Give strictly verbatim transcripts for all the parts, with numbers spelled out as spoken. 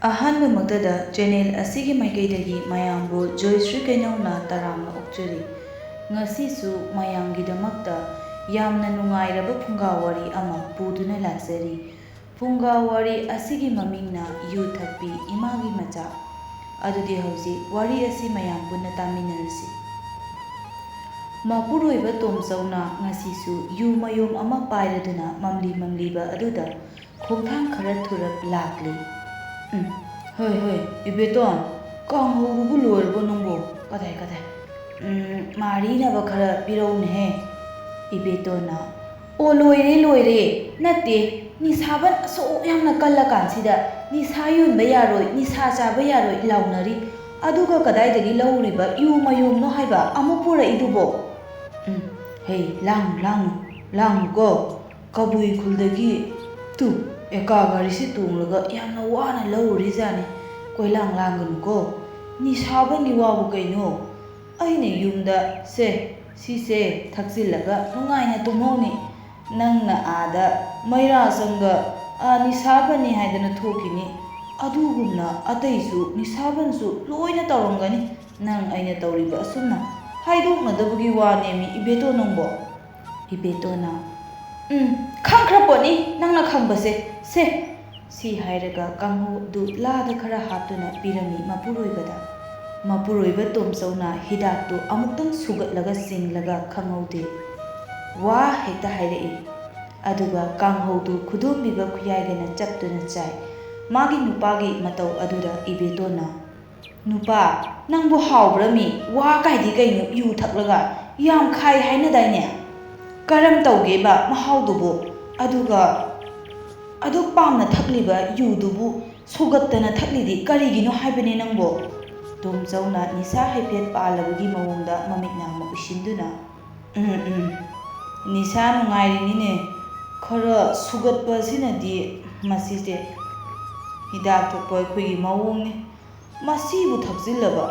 ꯑꯍꯥꯟꯕꯃꯛꯇꯗ channel ꯑꯁꯤꯒꯤ ꯃꯥꯏꯀꯩꯗꯒꯤ ꯃꯌꯥꯝꯕꯨ ꯖꯣꯏꯁ꯭ꯔꯤ ꯀꯩꯅꯧꯅ ꯇꯔꯥꯝꯅ ꯑꯣꯛꯆꯔꯤ꯫ ꯉꯁꯤꯁꯨ ꯃꯌꯥꯝꯒꯤꯗꯃꯛꯇ ꯌꯥꯝꯅ ꯅꯨꯡꯉꯥꯏꯔꯕ ꯐꯨꯡꯒꯥ ꯋꯥꯔꯤ ꯑꯃ ꯄꯨꯗꯨꯅ ꯂꯥꯛꯆꯔꯤ꯫ ꯐꯨꯡꯒꯥ ꯋꯥꯔꯤ ꯑꯁꯤꯒꯤ ꯃꯃꯤꯡꯅ ꯌꯨ ꯊꯛꯄꯤ ꯏꯃꯥꯒꯤ ꯃꯆꯥ꯫ ꯑꯗꯨꯗꯤ ꯍꯧꯖꯤꯛ ꯋꯥꯔꯤ ꯑꯁꯤ ꯃꯌꯥꯝ ꯄꯨꯟꯅ ꯇꯥꯃꯤꯟꯅꯔꯁꯤ꯫ ꯃꯄꯨꯔꯣꯏꯕ ꯇꯣꯝꯆꯧꯅ ꯉꯁꯤꯁꯨ ꯌꯨ ꯃꯌꯣꯝ ꯑꯃ ꯄꯥꯏꯔꯗꯨꯅ ꯃꯝꯂꯤ ꯃꯝꯂꯤꯕ ꯑꯗꯨꯗ ꯈꯣꯡꯊꯥꯡ ꯈꯔ ꯊꯨꯔꯞ ꯂꯥꯛꯂꯤ꯫ ꯎꯝ, ꯍꯣꯏ, ꯍꯣꯏ, ꯏꯕꯦꯇꯣꯟ, ꯀꯥꯡꯍꯧꯗꯨꯕꯨ ꯂꯣꯏꯔꯕꯣ ꯅꯪꯕꯣ? ꯀꯗꯥꯏ, ꯀꯗꯥꯏ? ꯎꯝ, ꯃꯥꯔꯤꯅꯕ ꯈꯔ ꯄꯤꯔꯧꯅꯦꯍꯦ꯫ ꯏꯕꯦꯇꯣꯟꯅ, "ꯑꯣ, ꯂꯣꯏꯔꯦ, ꯂꯣꯏꯔꯦ꯫ ꯅꯠꯇꯦ, ꯅꯤꯁꯥꯕꯟ ꯑꯁꯨꯛ ꯌꯥꯝꯅ ꯀꯜꯂꯀꯥꯟꯁꯤꯗ ꯅꯤꯁꯥ ꯌꯣꯟꯕ ꯌꯥꯔꯣꯏ, ꯅꯤꯁꯥ ꯆꯥꯕ ꯌꯥꯔꯣꯏ ꯂꯥꯎꯅꯔꯤ꯫ ꯑꯗꯨꯒ ꯀꯗꯥꯏꯗꯒꯤ ꯂꯧꯔꯤꯕ ꯌꯨ ꯃꯌꯣꯝꯅꯣ ꯍꯥꯏꯕ ꯑꯃꯨꯛ ꯄꯨꯔꯛꯏꯗꯨꯕꯣ?" ꯎꯝ, ꯍꯦ, ꯂꯥꯡꯅꯨ, ꯂꯥꯡꯅꯨ, ꯂꯥꯡꯅꯨꯀꯣ꯫ ꯀꯕꯨꯏ ꯈꯨꯜꯗꯒꯤ ꯇꯨ ꯑꯦꯀꯥ ꯒꯥꯔꯤꯁꯤ ꯇꯣꯡꯂꯒ ꯌꯥꯝꯅ ꯋꯥꯅ ꯂꯧꯔꯨꯔꯤꯖꯥꯠꯅꯤ꯫ ꯀꯣꯏꯂꯥꯡ ꯂꯥꯡꯒꯅꯨꯀꯣ꯫ ꯅꯤꯁꯥꯕꯟꯒꯤ ꯋꯥꯕꯨ ꯀꯩꯅꯣ? ꯑꯩꯅ ꯌꯨꯝꯗ ꯁꯦ, ꯁꯤꯁꯦ ꯊꯛꯆꯤꯜꯂꯒ ꯅꯨꯡꯉꯥꯏꯅ ꯇꯨꯝꯍꯧꯅꯤ꯫ ꯅꯪꯅ ꯑꯥꯗ ꯃꯩꯔꯥ ꯆꯪꯒ, ꯑꯥ, ꯅꯤꯁꯥꯕꯟꯅꯤ ꯍꯥꯏꯗꯅ ꯊꯣꯛꯈꯤꯅꯤ꯫ ꯑꯗꯨꯒꯨꯝꯅ ꯑꯇꯩꯁꯨ ꯅꯤꯁꯥꯕꯟꯁꯨ ꯂꯣꯏꯅ ꯇꯧꯔꯝꯒꯅꯤ꯫ ꯅꯪ ꯑꯩꯅ ꯇꯧꯔꯤꯕ ꯑꯁꯨꯝꯅ ꯍꯥꯏꯗꯣꯛꯅꯗꯕꯒꯤ ꯋꯥꯅꯦꯃꯤ, ꯏꯕꯦꯇꯣ ꯅꯪꯕꯣ꯫ ꯏꯕꯦꯇꯣꯅ, "ꯎꯝ, ꯈꯪꯈ꯭ꯔ ꯄꯣꯠꯅꯤ ꯅꯪꯅ ꯈꯪꯕꯁꯦ꯫ ꯁꯦ," ꯁꯤ ꯍꯥꯏꯔꯒ ꯀꯥꯡꯍꯧꯗꯨ ꯂꯥꯗ ꯈꯔ ꯍꯥꯞꯇꯨꯅ ꯄꯤꯔꯝꯃꯤ ꯃꯄꯨꯔꯣꯏꯕꯗ꯫ ꯃꯄꯨꯔꯣꯏꯕ ꯇꯣꯝꯆꯧꯅ ꯍꯤꯗꯥꯛꯇꯨ ꯑꯃꯨꯛꯇꯪ ꯁꯨꯒꯠꯂꯒ ꯆꯤꯡꯂꯒ ꯈꯪꯍꯧꯗꯦ꯫ ꯋꯥ ꯍꯦꯛꯇ ꯍꯥꯏꯔꯛꯏ꯫ ꯑꯗꯨꯒ ꯀꯥꯡꯍꯧꯗꯨ ꯈꯨꯗꯣꯝꯕꯤꯒ ꯈꯨꯌꯥꯏꯒꯅ ꯆꯞꯇꯨꯅ ꯆꯥꯏ꯫ ꯃꯥꯒꯤ ꯅꯨꯄꯥꯒꯤ ꯃꯇꯧ ꯑꯗꯨꯗ ꯏꯕꯦꯇꯣꯟꯅ, "ꯅꯨꯄꯥ, ꯅꯪꯕꯨ ꯍꯥꯎꯕ꯭ꯔꯥ ꯃꯤ? ꯋꯥ ꯀꯥꯏꯗꯤ ꯀꯩꯅꯣ ꯌꯨ ꯊꯛꯂꯒ? ꯌꯥꯝ ꯈꯥꯏ ꯍꯥꯏꯅꯗꯥꯏꯅꯦ? ꯀꯔꯝ ꯇꯧꯒꯦꯕ ꯃꯍꯥꯎꯗꯨꯕꯨ? ꯑꯗꯨꯒ ꯑꯗꯨꯛ ꯄꯥꯝꯅ ꯊꯛꯂꯤꯕ ꯌꯨꯗꯨꯕꯨ ꯁꯨꯒꯠꯇꯅ ꯊꯛꯂꯤꯗꯤ ꯀꯔꯤꯒꯤꯅꯣ ꯍꯥꯏꯕꯅꯦ ꯅꯪꯕꯣ?" ꯇꯣꯝꯆꯧꯅ ꯅꯤꯁꯥ ꯍꯥꯏꯐꯦꯠ ꯄꯥꯜꯂꯕꯒꯤ ꯃꯑꯣꯡꯗ ꯃꯃꯤꯠ ꯅꯥꯝꯃ ꯎꯏꯁꯤꯟꯗꯨꯅ, "ꯎꯝ, ꯎꯝ, ꯅꯤꯁꯥ ꯅꯨꯡꯉꯥꯏꯔꯤꯅꯤꯅꯦ꯫ ꯈꯔ ꯁꯨꯒꯠꯄ ꯑꯁꯤꯅꯗꯤ ꯃꯁꯤꯁꯦ ꯍꯤꯗꯥꯛ ꯊꯛꯄ ꯑꯩꯈꯣꯏꯒꯤ ꯃꯑꯣꯡꯅꯤ꯫ ꯃꯁꯤꯕꯨ ꯊꯛꯆꯤꯜꯂꯕ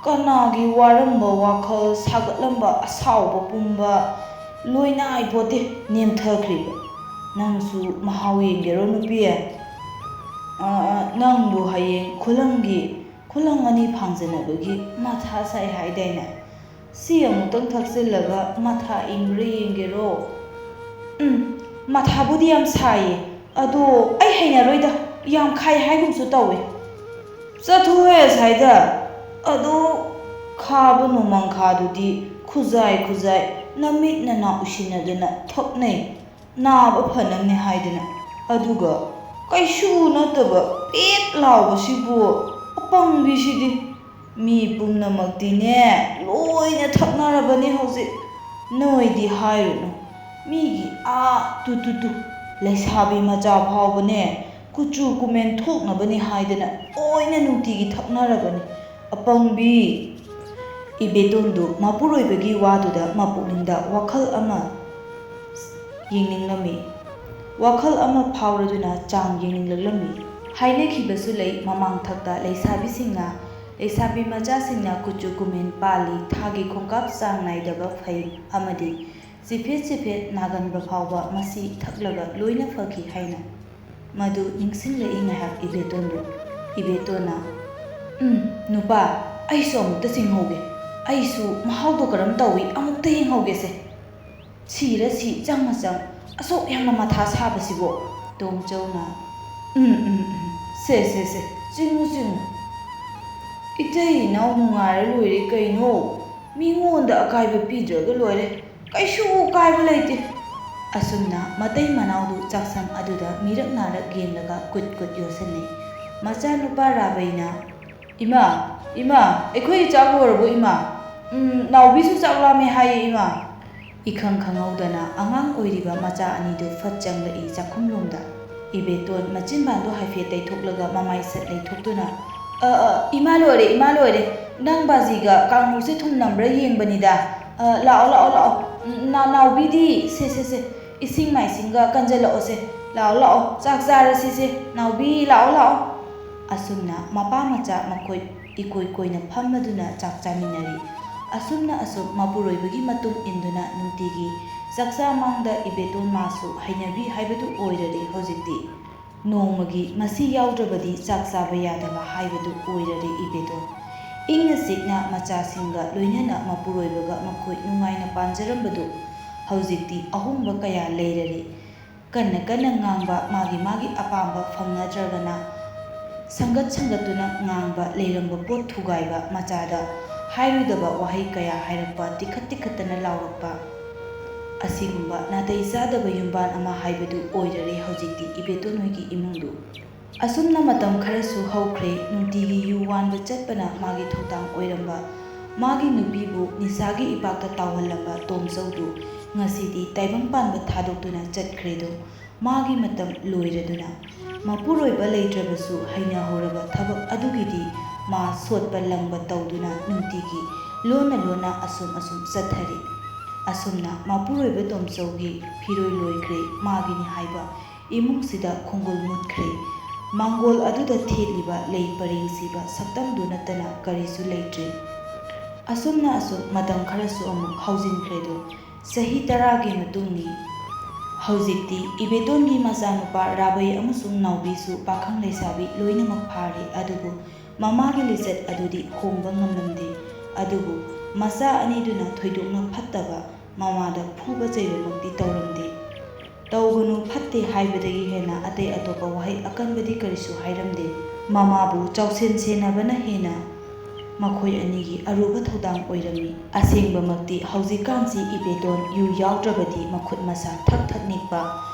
ꯀꯅꯥꯒꯤ ꯋꯥꯔꯝꯕ ꯋꯥꯈꯜ, ꯁꯥꯒꯠꯂꯝꯕ ꯑꯁꯥꯎꯕ ꯄꯨꯝꯕ ꯂꯣꯏ ꯅꯥꯏ ꯄꯣꯠꯇꯦ ꯅꯦꯝꯊꯈ꯭ꯔꯤꯕ꯫ ꯅꯪꯁꯨ ꯃꯍꯥꯎ ꯌꯦꯡꯒꯦꯔꯣ ꯅꯨꯄꯤ?" ꯑ, ꯅꯪꯕꯨ ꯍꯌꯦꯡ ꯈꯨꯂꯪꯒꯤ, ꯈꯨꯂꯪ ꯑꯅꯤ ꯐꯪꯖꯅꯕꯒꯤ ꯃꯊꯥ ꯁꯥꯏ ꯍꯥꯏꯗꯥꯏꯅꯦ? ꯁꯤ ꯑꯃꯨꯛꯇꯪ ꯊꯛꯆꯤꯜꯂꯒ ꯃꯊꯥ ꯏꯪꯕ꯭ꯔꯥ ꯌꯦꯡꯒꯦꯔꯣ? ꯎꯝ, ꯃꯊꯥꯕꯨꯗꯤ ꯌꯥꯝ ꯁꯥꯏꯌꯦ, ꯑꯗꯣ ꯑꯩ ꯍꯩꯅꯔꯣꯏꯗ, ꯌꯥꯝ ꯈꯥꯏ ꯍꯥꯏꯒꯨꯝꯁꯨ ꯇꯧꯋꯦ꯫ ꯆꯠꯊꯣꯛꯍꯦ ꯑꯁ꯭ꯋꯥꯏꯗ꯫ ꯑꯗꯣ ꯈꯥꯕ ꯅꯣꯡꯃꯪꯈꯥꯗꯨꯗꯤ ꯈꯨꯖꯥꯏ ꯈꯨꯖꯥꯏ ꯅꯃꯤꯠ ꯅꯅꯥ ꯎꯏꯁꯤꯟꯅꯗꯅ ꯊꯛꯅꯩ, ꯅꯥꯕ ꯐꯅꯕꯅꯦ ꯍꯥꯏꯗꯅ꯫ ꯑꯗꯨꯒ ꯀꯩꯁꯨ ꯅꯠꯇꯕ ꯄꯦꯠ ꯂꯥꯎꯕꯁꯤꯕꯨ, ꯑꯄꯪꯕꯤꯁꯤꯗꯤ꯫ ꯃꯤ ꯄꯨꯝꯅꯃꯛꯇꯤꯅꯦ, ꯂꯣꯏꯅ ꯊꯛꯅꯔꯕꯅꯤ ꯍꯧꯖꯤꯛ꯫ ꯅꯣꯏꯗꯤ ꯍꯥꯏꯔꯨꯅꯨ, ꯃꯤꯒꯤ ꯑꯥ ꯇꯨ ꯇꯨ ꯇꯨ ꯂꯩꯁꯥꯕꯤ ꯃꯆꯥ ꯐꯥꯎꯕꯅꯦ, ꯀꯨꯆꯨ ꯀꯨꯃꯦꯟ ꯊꯣꯛꯅꯕꯅꯤ ꯍꯥꯏꯗꯅ ꯂꯣꯏꯅ ꯅꯨꯡꯇꯤꯒꯤ ꯊꯛꯅꯔꯕꯅꯤ꯫ ꯑꯄꯪꯕꯤ꯫ ꯏꯕꯦꯇꯣꯟꯗꯨ ꯃꯄꯨꯔꯣꯏꯕꯒꯤ ꯋꯥꯗꯨꯗ ꯃꯄꯨꯛꯅꯤꯡꯗ ꯋꯥꯈꯜ ꯑꯃ ꯌꯦꯡꯅꯤꯡꯂꯝꯃꯤ꯫ ꯋꯥꯈꯜ ꯑꯃ ꯐꯥꯎꯔꯗꯨꯅ ꯆꯥꯡ ꯌꯦꯡꯅꯤꯡꯂꯛꯂꯝꯃꯤ꯫ ꯍꯥꯏꯅꯈꯤꯕꯁꯨ ꯂꯩ, ꯃꯃꯥꯡꯊꯛꯇ ꯂꯩꯁꯥꯕꯤꯁꯤꯡꯅ, ꯂꯩꯁꯥꯕꯤ ꯃꯆꯥꯁꯤꯡꯅ ꯀꯨꯆꯨ ꯀꯨꯃꯦꯟ ꯄꯥꯜꯂꯤ, ꯊꯥꯒꯤ ꯈꯣꯡꯀꯥꯞ ꯆꯥꯡ ꯅꯥꯏꯗꯕ ꯐꯩ ꯑꯃꯗꯤ ꯆꯤꯐꯦꯠ ꯆꯤꯐꯦꯠ ꯅꯥꯒꯟꯕ ꯐꯥꯎꯕ ꯃꯁꯤ ꯊꯛꯂꯒ ꯂꯣꯏꯅ ꯐꯈꯤ ꯍꯥꯏꯅ꯫ ꯃꯗꯨ ꯅꯤꯡꯁꯤꯡꯂꯛꯏ ꯉꯥꯏꯍꯥꯛ ꯏꯕꯦꯇꯣꯟꯕꯨ꯫ ꯏꯕꯦꯇꯣꯟꯅ, "ꯎꯝ, ꯅꯨꯄꯥ, ꯑꯩꯁꯨ ꯑꯃꯨꯛꯇ ꯆꯤꯡꯍꯧꯒꯦ꯫ ꯑꯩꯁꯨ ꯃꯍꯥꯎꯗꯣ ꯀꯔꯝ ꯇꯧꯏ ꯑꯃꯨꯛꯇ ꯌꯦꯡꯍꯧꯒꯦꯁꯦ꯫ ꯁꯤꯔ ꯁꯤ, ꯆꯪꯉ ꯆꯪ, ꯑꯁꯨꯛ ꯌꯥꯝꯅ ꯃꯊꯥ ꯁꯥꯕꯁꯤꯕꯣ?" ꯇꯣꯝꯆꯧꯅ, "ꯎꯝ, ꯎꯝ, ꯎꯝ, ꯁꯦ, ꯁꯦ, ꯁꯦ, ꯆꯤꯡꯉꯨ, ꯆꯤꯡꯉꯨ꯫ ꯏꯇꯩ ꯏꯅꯥꯎ ꯅꯨꯡꯉꯥꯏꯔ ꯂꯣꯏꯔꯦ ꯀꯩꯅꯣ꯫ ꯃꯤꯉꯣꯟꯗ ꯑꯀꯥꯏꯕ ꯄꯤꯗ꯭ꯔꯒ ꯂꯣꯏꯔꯦ꯫ ꯀꯩꯁꯨ ꯀꯥꯏꯕ ꯂꯩꯇꯦ꯫" ꯑꯁꯨꯝꯅ ꯃꯇꯩ ꯃꯅꯥꯎꯗꯨ ꯆꯥꯛꯁꯪ ꯑꯗꯨꯗ ꯃꯤꯔꯛ ꯅꯥꯔꯛ ꯌꯦꯡꯂꯒ ꯀꯨꯠ ꯀꯨꯠ ꯌꯣꯠꯁꯤꯟꯅꯩ꯫ ꯃꯆꯥꯅꯨꯄꯥ ꯔꯥꯕꯩꯅ, "ꯏꯃꯥ, ꯏꯃꯥ, ꯑꯩꯈꯣꯏꯒꯤ ꯆꯥꯛ ꯂꯣꯏꯔꯕꯣ, ꯏꯃꯥ? ꯎꯝ, ꯅꯥꯎꯕꯤꯁꯨ ꯆꯥꯛ ꯂꯥꯝꯃꯦ ꯍꯥꯏꯌꯦ, ꯏꯃꯥ꯫" ꯏꯈꯪ ꯈꯪꯍꯧꯗꯅ ꯑꯉꯥꯡ ꯑꯣꯏꯔꯤꯕ ꯃꯆꯥ ꯑꯅꯤꯗꯨ ꯐꯠ ꯆꯪꯂꯛꯏ ꯆꯥꯛꯈꯨꯝꯂꯣꯝꯗ꯫ ꯏꯕꯦꯇꯣꯟ ꯃꯆꯤꯟꯕꯥꯟꯗꯣ ꯍꯥꯏꯐꯦꯠ ꯇꯩꯊꯣꯛꯂꯒ ꯃꯃꯥꯏ ꯁꯠ ꯂꯩꯊꯣꯛꯇꯨꯅ, "ꯑ, ꯑ, ꯏꯃꯥ ꯂꯣꯏꯔꯦ, ꯏꯃꯥ ꯂꯣꯏꯔꯦ꯫ ꯅꯪ ꯕꯥꯖꯤꯒ ꯀꯥꯡꯍꯧꯁꯦ ꯊꯨꯝ ꯅꯝꯕ꯭ꯔꯥ ꯌꯦꯡꯕꯅꯤꯗ꯫ ꯑ, ꯂꯥꯛꯑꯣ, ꯂꯥꯛꯑꯣ, ꯂꯥꯛꯑꯣ꯫ ꯅꯥ-, ꯅꯥꯎꯕꯤꯗꯤ? ꯁꯦ, ꯁꯦ, ꯁꯦ, ꯏꯁꯤꯡ ꯃꯥꯏꯁꯤꯡꯒ ꯀꯟꯖꯜꯂꯛꯑꯣꯁꯦ꯫ ꯂꯥꯛꯑꯣ, ꯂꯥꯛꯑꯣ, ꯆꯥꯛ ꯆꯥꯔꯁꯤꯁꯦ꯫ ꯅꯥꯎꯕꯤ, ꯂꯥꯛꯑꯣ, ꯂꯥꯛꯑꯣ꯫" ꯑꯁꯨꯝꯅ ꯃꯄꯥ ꯃꯆꯥ ꯃꯈꯣꯏ ꯏꯀꯣꯏ ꯀꯣꯏꯅ ꯐꯝꯂꯗꯨꯅ ꯆꯥꯛ ꯆꯥꯃꯤꯟꯅꯔꯤ꯫ ꯑꯁꯨꯝꯅ ꯑꯁꯨꯝ ꯃꯄꯨꯔꯣꯏꯕꯒꯤ ꯃꯇꯨꯡ ꯏꯟꯗꯨꯅ ꯅꯨꯡꯇꯤꯒꯤ ꯆꯥꯛꯆꯥ ꯃꯥꯡꯗ ꯏꯕꯦꯇꯣꯟ ꯃꯥꯁꯨ ꯍꯩꯅꯕꯤ ꯍꯥꯏꯕꯗꯨ ꯑꯣꯏꯔꯔꯦ ꯍꯧꯖꯤꯛꯇꯤ꯫ ꯅꯣꯡꯃꯒꯤ ꯃꯁꯤ ꯌꯥꯎꯗ꯭ꯔꯕꯗꯤ ꯆꯥꯛ ꯆꯥꯕ ꯌꯥꯗꯕ ꯍꯥꯏꯕꯗꯨ ꯑꯣꯏꯔꯔꯦ ꯏꯕꯦꯇꯣꯟ꯫ ꯏꯪꯅ ꯆꯤꯛꯅ ꯃꯆꯥꯁꯤꯡꯒ ꯂꯣꯏꯅꯅ ꯃꯄꯨꯔꯣꯏꯕꯒ ꯃꯈꯣꯏ ꯅꯨꯡꯉꯥꯏꯅ ꯄꯥꯟꯖꯔꯝꯕꯗꯨ ꯍꯧꯖꯤꯛꯇꯤ ꯑꯍꯣꯡꯕ ꯀꯌꯥ ꯂꯩꯔꯔꯦ꯫ ꯀꯟꯅ ꯀꯟꯅ ꯉꯥꯡꯕ, ꯃꯥꯒꯤ ꯃꯥꯒꯤ ꯑꯄꯥꯝꯕ ꯐꯪꯅꯗ꯭ꯔꯒꯅ ꯁꯪꯒꯠ ꯁꯪꯒꯠꯇꯨꯅ ꯉꯥꯡꯕ, ꯂꯩꯔꯝꯕ ꯄꯣꯠ ꯊꯨꯒꯥꯏꯕ, ꯃꯆꯥꯗ ꯍꯥꯏꯔꯣꯏꯗꯕ ꯋꯥꯍꯩ ꯀꯌꯥ ꯍꯥꯏꯔꯛꯄ, ꯇꯤꯈꯠ ꯇꯤꯈꯠꯇꯅ ꯂꯥꯎꯔꯛꯄ, ꯑꯁꯤꯒꯨꯝꯕ ꯅꯥꯇꯩ ꯆꯥꯗꯕ ꯌꯨꯝꯕꯥꯟ ꯑꯃ ꯍꯥꯏꯕꯗꯨ ꯑꯣꯏꯔꯔꯦ ꯍꯧꯖꯤꯛꯇꯤ ꯏꯕꯦꯇꯣꯟ ꯍꯣꯏꯒꯤ ꯏꯃꯨꯡꯗꯨ꯫ ꯑꯁꯨꯝꯅ ꯃꯇꯝ ꯈꯔꯁꯨ ꯍꯧꯈ꯭ꯔꯦ꯫ ꯅꯨꯡꯇꯤꯒꯤ ꯌꯨ ꯋꯥꯟꯕ ꯆꯠꯄꯅ ꯃꯥꯒꯤ ꯊꯧꯗꯥꯡ ꯑꯣꯏꯔꯝꯕ, ꯃꯥꯒꯤ ꯅꯨꯄꯤꯕꯨ ꯅꯤꯁꯥꯒꯤ ꯏꯄꯥꯛꯇ ꯇꯥꯎꯍꯜꯂꯝꯕ ꯇꯣꯝꯆꯧꯗꯨ ꯉꯁꯤꯗꯤ ꯇꯥꯏꯕꯪ ꯄꯥꯟꯕ ꯊꯥꯗꯣꯛꯇꯨꯅ ꯆꯠꯈ꯭ꯔꯦꯗꯣ꯫ ꯃꯥꯒꯤ ꯃꯇꯝ ꯂꯣꯏꯔꯗꯨꯅ꯫ ꯃꯄꯨꯔꯣꯏꯕ ꯂꯩꯇ꯭ꯔꯕꯁꯨ ꯍꯩꯅꯍꯧꯔꯕ ꯊꯕꯛ ꯑꯗꯨꯒꯤꯗꯤ ꯃꯥ ꯁꯣꯠꯄ ꯂꯪꯕ ꯇꯧꯗꯨꯅ ꯅꯨꯡꯇꯤꯒꯤ ꯂꯣꯟꯅ ꯂꯣꯟꯅ ꯑꯁꯨꯝ ꯑꯁꯨꯝ ꯆꯠꯊꯔꯤ꯫ ꯑꯁꯨꯝꯅ ꯃꯄꯨꯔꯣꯏꯕ ꯇꯣꯝꯆꯧꯒꯤ ꯐꯤꯔꯣꯏ ꯂꯣꯏꯈ꯭ꯔꯦ, ꯃꯥꯒꯤꯅꯤ ꯍꯥꯏꯕ ꯏꯃꯨꯡꯁꯤꯗ ꯈꯣꯡꯒꯨꯜ ꯃꯨꯠꯈ꯭ꯔꯦ꯫ ꯃꯥꯡꯒꯣꯜ ꯑꯗꯨꯗ ꯊꯦꯠꯂꯤꯕ ꯂꯩ ꯄꯔꯦꯡ ꯁꯤꯕ ꯁꯛꯇꯝꯗꯨ ꯅꯠꯇꯅ ꯀꯔꯤꯁꯨ ꯂꯩꯇ꯭ꯔꯦ꯫ ꯑꯁꯨꯝꯅ ꯑꯁꯨꯝ ꯃꯇꯝ ꯈꯔꯁꯨ ꯑꯃꯨꯛ ꯍꯧꯖꯤꯟꯈ꯭ꯔꯦꯗꯣ꯫ ꯆꯍꯤ ꯇꯔꯥꯒꯤ ꯃꯇꯨꯡꯅꯤ꯫ ꯍꯧꯖꯤꯛꯇꯤ ꯏꯕꯦꯇꯣꯟꯒꯤ ꯃꯆꯥꯅꯨꯄꯥ ꯔꯥꯕꯩ ꯑꯃꯁꯨꯡ ꯅꯥꯎꯕꯤꯁꯨ ꯄꯥꯈꯪ ꯂꯩꯁꯥꯕꯤ ꯂꯣꯏꯅꯃꯛ ꯐꯥꯔꯦ, ꯑꯗꯨꯕꯨ ꯃꯃꯥꯒꯤ ꯂꯤꯆꯠ ꯑꯗꯨꯗꯤ ꯍꯣꯡꯕ ꯉꯝꯂꯝꯗꯦ꯫ ꯑꯗꯨꯕꯨ ꯃꯆꯥ ꯑꯅꯤꯗꯨꯅ ꯊꯣꯏꯗꯣꯛꯅ ꯐꯠꯇꯕ, ꯃꯃꯥꯗ ꯐꯨꯕ ꯆꯩꯕꯃꯛꯇꯤ ꯇꯧꯔꯝꯗꯦ꯫ ꯇꯧꯒꯅꯨ, ꯐꯠꯇꯦ ꯍꯥꯏꯕꯗꯒꯤ ꯍꯦꯟꯅ ꯑꯇꯩ ꯑꯇꯣꯞꯄ ꯋꯥꯍꯩ ꯑꯀꯟꯕꯗꯤ ꯀꯔꯤꯁꯨ ꯍꯥꯏꯔꯝꯗꯦ꯫ ꯃꯃꯥꯕꯨ ꯆꯥꯎꯁꯦꯟ ꯁꯦꯟꯅꯕꯅ ꯍꯦꯟꯅ ꯃꯈꯣꯏ ꯑꯅꯤꯒꯤ ꯑꯔꯨꯕ ꯊꯧꯗꯥꯡ ꯑꯣꯏꯔꯝꯃꯤ꯫ ꯑꯁꯦꯡꯕꯃꯛꯇꯤ ꯍꯧꯖꯤꯛꯀꯥꯟꯁꯤ ꯏꯕꯦꯇꯣꯟ ꯌꯨ ꯌꯥꯎꯗ꯭ꯔꯕꯗꯤ ꯃꯈꯨꯠ ꯃꯁꯥ ꯊꯛ ꯊꯛ ꯅꯤꯛꯄ,